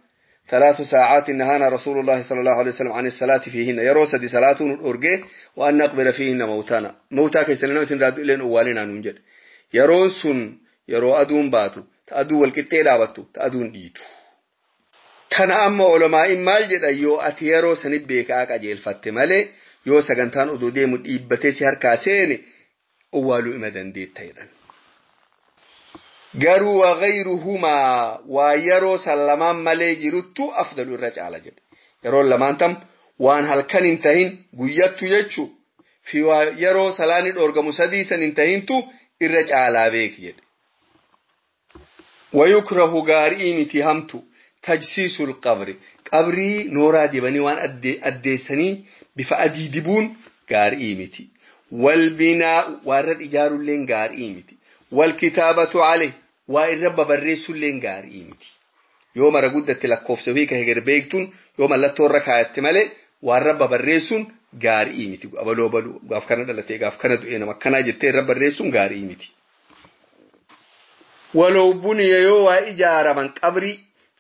ثلاث ساعات نهانا رسول الله صلى الله عليه وسلم عن الصلاة فيهن يرو سدي صلاة أرجه وأن نقبر فيهن موتانا موتا كيسلنا مثل رادو إلين أوالنا ننجد يرون سن يرو أدون باتو تأدو والكتي لابتو تأدون ديتو كان أما علماء مال جد أيو أتيرو سنبيك أكا جيل فاتمالي yoo sagantaan odoo deemu dhiibbatee si harkaa seene owwaaluu ima dandeetta jedhan. Garuu wagayruhumaa waa yeroo san lamaan malee jiruttu afdalu irra caala jedhe. Yeroo lamaan tam waan halkan hin tahin guyyattu jechu fi waa yeroo salaanni dhoorgamu sadii san hin tahintu irra caalaa beeki jedhe. Wayukrahu gaarii miti hamtu tajsiisul qabri qabrii nooraa dibanii waan addeessanii bifa adii dibuun gaarii miti. Walbinaa waa irra ijaarulleen gaarii miti. Walkitaabatu alayhi waa irra babarreessulleen gaarii miti. Yoo mara guddatti lakkoofsa fi ka heger beektuun yoo mallattoo irra kaayatte malee waa irra babarreessuun gaarii miti. Abaloo abaluu gaaf kana dhalatee gaaf kana du'ee nama akkanaa jettee irra barreessuun gaarii miti. Waloo buniya yoo waa ijaaraman qabrii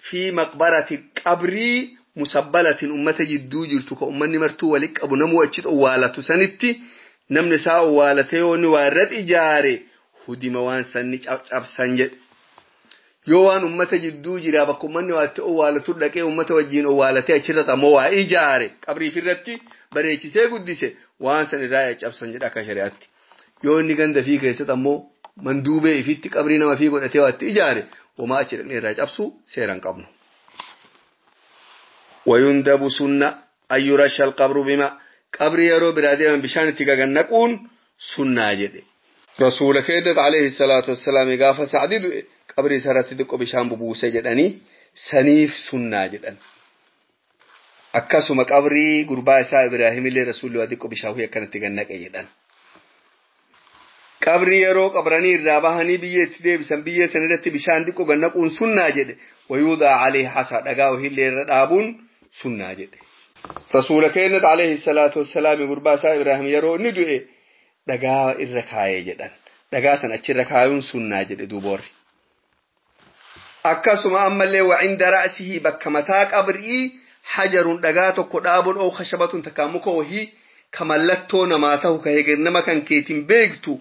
fi maqbarati qabrii musabbalatin ummata jidduu jirtu ka ummanni martuu walitti qabu namuu achi owwaalatu sanitti namni isaa owwaalate yoo inni waa irratti ijaare hudima waan sanni cabsan jedhe. Yoo waan ummata jidduu jira bakka ummanni waa itti owwaalatu dhaqee ummata wajjin owwaalatee achirratti ammoo waa ijaare qabrii ofirratti bareechisee guddise waan san irraa cabsan jedha akka shari'aatti. Yoo inni ganda fi keessatti ammoo manduubee ifitti qabrii nama fi godhatee waa itti ijaare homaa achi dhaqnee irraa cabsuu seera hin qabnu. ويندب سنة أن يرش القبر بماء قبر يرو برادي من بشان تيغا نقون سنة جدي رسول كيدت عليه الصلاة والسلام غافة سعدي قبر سرت دقو بشان ببوسة جدني سنيف سنة جدن akkasuma qabrii gurbaa isaa Ibraahim illee rasuulli waa xiqqoo bishaan huyya akkanatti gannaqe jedhan. Qabrii yeroo qabranii irraa bahanii biyyee itti deebisan biyyee san irratti bishaan xiqqoo gannaquun sunnaa jedhe. Wayuudaa alee hasa dhagaa wahillee irra dhaabuun sunnaa jedhe. Rasuula keenyatti alayhi salaatu wassalaam gurbaa isaa Ibraahim yeroo inni du'e dhagaa irra kaayee jedhan. Dhagaa san achirra kaayuun sunnaa jedhe duuboorri. Akkasuma ammallee wacinda ra'sihii bakka mataa qabrii hajarun dhagaa tokko dhaabuun oo khashabatun takkaa muka wahii ka mallattoo namaa ta'u ka heger nama kan keetiin beektu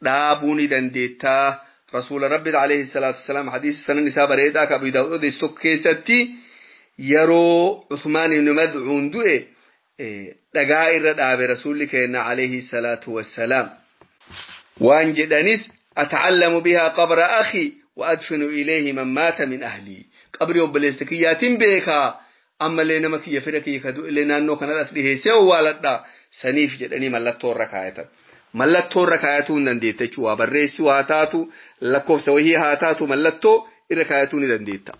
dhaabuu ni dandeettaa. Rasuula Rabbi alayhi salaatu wassalaam hadiisa sanan isaa bareedaa ka Abu Daawud odeessu tokko keessatti yeroo Uthmaan ibn Mad'uun du'e dhagaa irra dhaabe rasuulli keenya alayhi salaatu wassalaam. Waan jedhanis ata'allamu bihaa qabra akhi wa adfinu ilayhi man maata min ahlii. Qabri obboleessa kiyyaatiin beekaa. Ammallee nama kiyya fira kiyya ka du'e illee naannoo kanarras dhiheessee owwaaladha saniif jedhanii mallattoo irra kaayatan. Mallattoo irra kaayatuu hin dandeetta jechuudha. Waa barreessuu haa taatu lakkoofsa wahii haa taatu mallattoo irra kaayatuu ni dandeetta.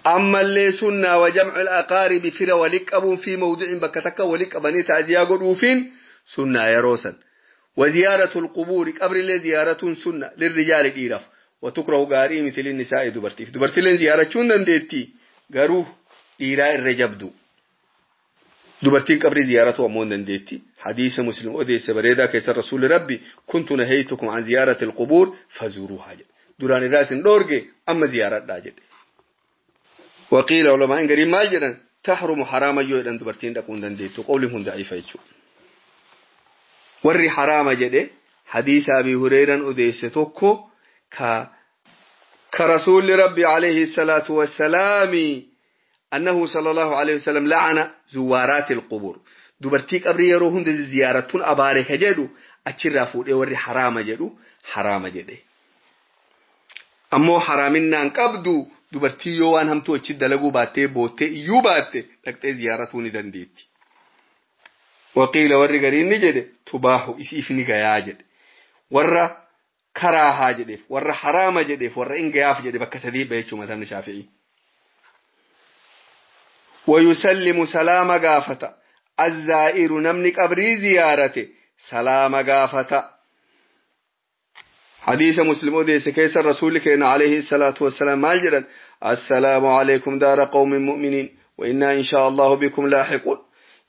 Ammallee sunnaa wa jam'ul aqaaribi fira walitti qabuun fi mawdu'in bakka takka walitti qabanii ta'aziyaa godhuufiin sunnaa yeroo san. Wa ziyaaratul qubuuri qabrillee ziyaaratuun sunna lirrijaali dhiiraaf. Wa tukrahu gaarii miti linnisaa'i dubartiif. Dubartilleen ziyaarachuu hin dandeetti. Garuu dhiiraa irra jabdu. Dubartiin qabrii ziyaaratu ammoo hin dandeetti. Hadiisa Muslim odeesse bareedaa keessa rasuulli Rabbi kuntu nahaytukum an ziyaarati alqubuur fazuuruuhaa jedhe. Duraan irraa isin dhoorge amma ziyaaradhaa jedhe. Waqiila ulamaan gariin maal jedhan tahrumu haraama yoo jedhan dubartiin dhaquu hin dandeettu. Qawliin kun daciifa jechuudha. Warri haraama jedhe hadiisa Abii Hureeraan odeesse tokko ka كرسول ربي عليه الصلاة والسلام أنه صلى الله عليه وسلم لعن زوارات القبور دبرتيك قبري يروهن دي زيارتون أبارك جدو أتشرفوا دي وري حرام جدو حرام جدي. Ammoo haraaminaan qabdu dubartii yoo waan hamtuu achi dalaguu baattee boottee iyyuu baatte dhaqxee ziyaaratuu ni dandeetti. Waqiila warri gariin ni jedhe tubaahu isiif ni gayaa jedhe. Warra karaahaa jedheef warra haraama jedheef warra in gayaaf jedhe bakka sadii bahe madhabni Shaafi'ii. ويسلم سلام غافتا الزائر نمني قبري زيارته سلام غافتا حديث مسلم أديس كيس الرسول كان عليه الصلاة والسلام مالجرا السلام عليكم دار قوم مؤمنين وإنا إن شاء الله بكم لاحقون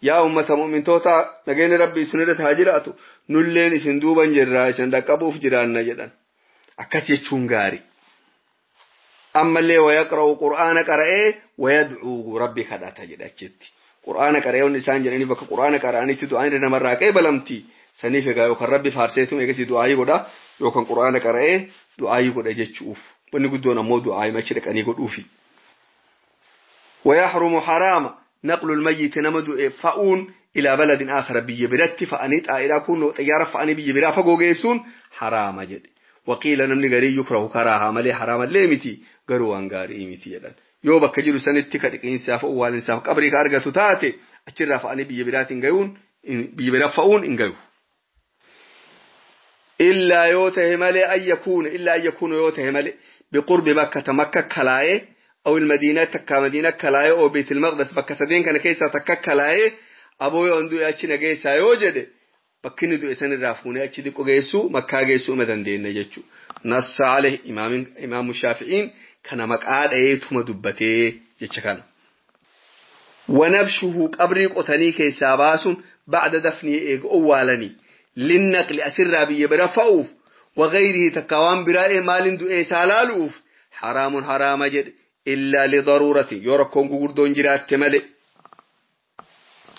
يا أمة مؤمن توتا نجين ربي سنرة هاجراتو نلين إسن دوبا جرا إسن دقبوف جران نجدا أكس يتشون غاري أما اللي ويقرأ قرآن قرأه ويدعو ربي كداتا جدا قرآن قرأه ونسان جراني بك قرآن قرأني تدعين رنا مرة كي بلمتي saniif egaa yookaan rabbi faarseetum eegasii du'aayii godha yookaan quraana qara'ee du'aayii godha jechuuf wanni guddoon ammoo du'aayii machi dhaqanii godhuufi. ويحرم حرام نقل الميت نما du'e fa'uun إلى بلد آخر biyya biratti fa'anii xaa'iraa kun xayyaara fa'anii biyya biraa fagoo geessuun haraama jedhe. وقيل namni garii yukrahu karaahaa malee haraamallee miti garuu waan gaarii miti jedhan. Yoo bakka jiru sanitti ka dhiqiinsaaf owwaalinsaaf qabrii ka argatu taate achirraa fa'anii biyya biraatiin gayuun biyya biraa fa'uun hin gayu. إلا يوته ملي أن يكون إلا أن يكون يوته ملي بقرب مكة مكة كلاي أو المدينة تكا مدينة كلاي أو بيت المقدس بكة سدين كان كيسا تكا كلاي أبو يندو يأتي نجيسا يوجد بكين دو إسان الرافون يأتي ديكو جيسو مكة جيسو مدن دين نجتشو نص عليه إمام الشافعين كان مقعد أيتهم دبته جتشكان ونبشه قبري قتني كيسا باسون بعد دفني إيق أولاني للنقل أسر بي برفعوف وغيره تكوان براء مال دؤي سالالوف حرام حرام جد إلا لضرورة يوركون قردون جرات ملئ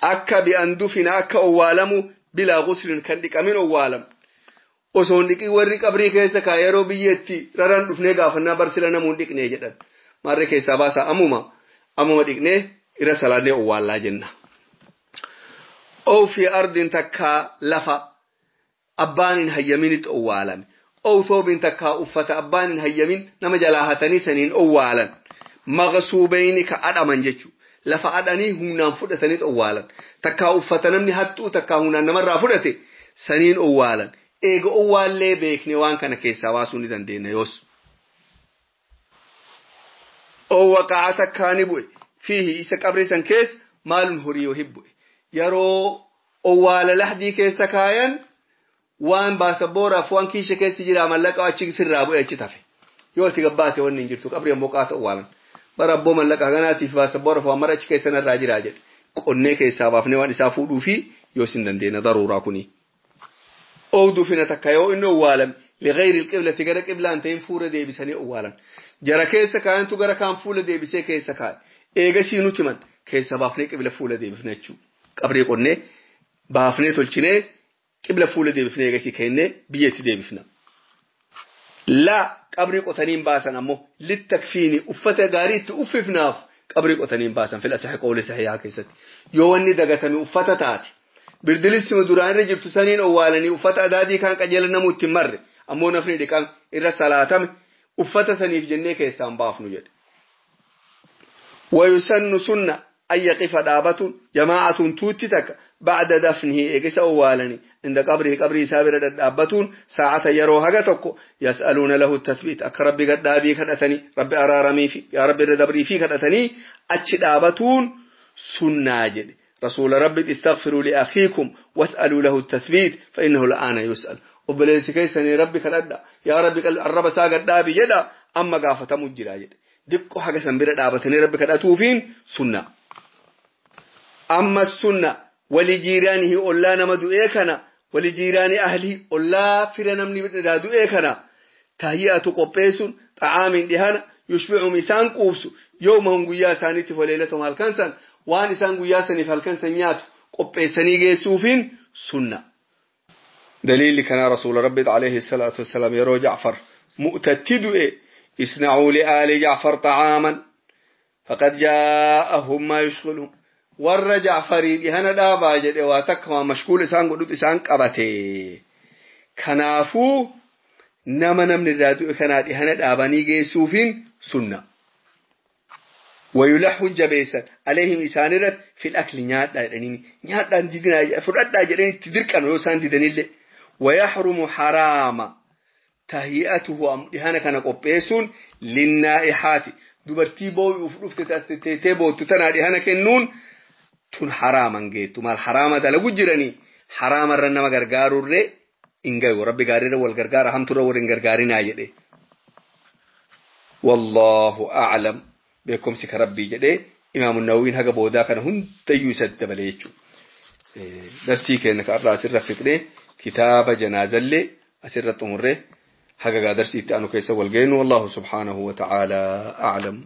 أكا بأن دفن أكا أوالم بلا غسل كان أمين أوالم osoon dhiqii warri qabrii keessa kaa yeroo biyyatti raraan dhufnee gaafannaa barsila namuun dhiqnee jedhan maarree keessaa baasaa ammuma ammuma dhiqnee irra salaannee owwaallaa jenna. Ow fi ardin takkaa lafa abbaan hin hayyaminitti owwaalame. Ow toobin takkaa uffata abbaan hin hayyamin nama jalaa hatanii saniin owwaalan. Maqsuubeyni ka adhaman jechuudha. Lafa adhanii humnaan fudhatanii owwaalan. Takkaa uffata namni hattuu takkaa humnaan namarraa fudhate saniin owwaalan. Eega owwaallee beekne waan kana keessaa baasuu ni dandeenya yoos. Owwaqaa takkaa ni bu'e. Fiihi isa qabrii san keessa maalun horii yoo hibbu'e. Yeroo owwaala lahdii keessa kaayan waan baasa booraaf waan kiisha keessa jira mallaqa achi sirraa bu'e achi tafe. Yoo itti gabbaate wanni hin jirtu qabrii ammoo qaata owwaalan. Bara abboo mallaqa kanaatiif baasa booraaf waan mara achi keessa narraa jira jedhe. Qonnee keessaa baafnee waan isaa fuudhuu fi yoos hin dandeenya daruuraa kuni. Ow dufina takka yoo inni owwaalame ligayri qiblati gara qiblaan ta'in fuula deebisanii owwaalan. Jara keessa kaayantu gara kaan fuula deebisee keessa kaaye. Eegasii nuti man keessa baafnee qibla fuula deebifne jechuudha. Qabrii qonnee baafnee tolchinee qibla fuula deebifnee eegasii kennee biyyatti deebifna. Laa qabrii qotanii hin baasan ammoo littakfiini uffata gaarii itti uffifnaaf qabrii qotanii hin baasan fila sahi qawli sahihaa keessatti. Yoo wanni dagatame uffata taate birdilissima duraan irra jirtu saniin owwaalanii uffata adaadii kan qajeela namuu itti marre ammoo nafni dhiqame irra salaatame uffata saniif jennee keessaan baafnu jedhe. ويسن سنة أن يقف دابة جماعة توتتك بعد دفنه إيقس أوالني عند قبره قبره سابر دابة ساعة يروها تكو يسألون له التثبيت أك ربي قد دابي كدتني ربي أرارمي في يا ربي ردبري في كدتني أتش دابة سنة جد رسول ربي استغفروا لأخيكم واسألوا له التثبيت فإنه الآن يسأل وبليس كيسني ربي كددا يا ربي الرب ساقد دابي جدا أما قافة مجرا جد diqqoo haga san bira dhaabatanii rabbi kadhatuufiin sunna. Amma sunna wali jiiraanihi ollaa nama du'ee kana wali jiiraanii ahlii ollaa fira namni irraa du'ee kana tahi'atu qopheessuun xa'aamiin dhihana yushbi'um isaan quubsu yoomahum guyyaa isaaniitiif waleelatum halkan san waan isaan guyyaa saniif halkan san nyaatu qopheessanii geessuufiin sunna. Daliilli kanaa rasuula rabbi alayhi salaatu wassalaam yeroo Jacfar mu'tatti du'e اصنعوا لآل جعفر طعاما فقد جاءهم ما يشغلهم ور جعفري لهنا دابا جدي واتك ما مشغول إسان قدود إسان قبته كنافو Nama namni irraa du'e kanaa dhihana dhaabanii geessuufiin sunna. Wayulahu jabeessan aleehim isaanirratti fil akli nyaadhaa jedhaniini nyaadhaan didinaa fudhadhaa jedhanii itti dirqan yoo isaan didanillee. Wayahrumu haraama tahi'atuhu dhihana kana qopheessuun linnaa'ihaati dubartii boo'uuf dhufte teetee boottu tanaa dhihana kennuun tun haraaman geettu maal haraama dalagu jiranii haraamarra nama gargaarurree hin gayu rabbi gaariirra wal gargaara hamturra wal hin gargaarinaa jedhe. Wallaahu a'lam beekumsi ka rabbii jedhee imaamu nawawiin haga boodaa kana hundayyuu isatti dabale jechuudha. Darsii keenya ka irraa asirra fixnee kitaaba janaazallee asirra xumurree haga gaa darsii itti aanu keessa wal geenyu wallahu subhaanahu wa ta'aalaa a'lam.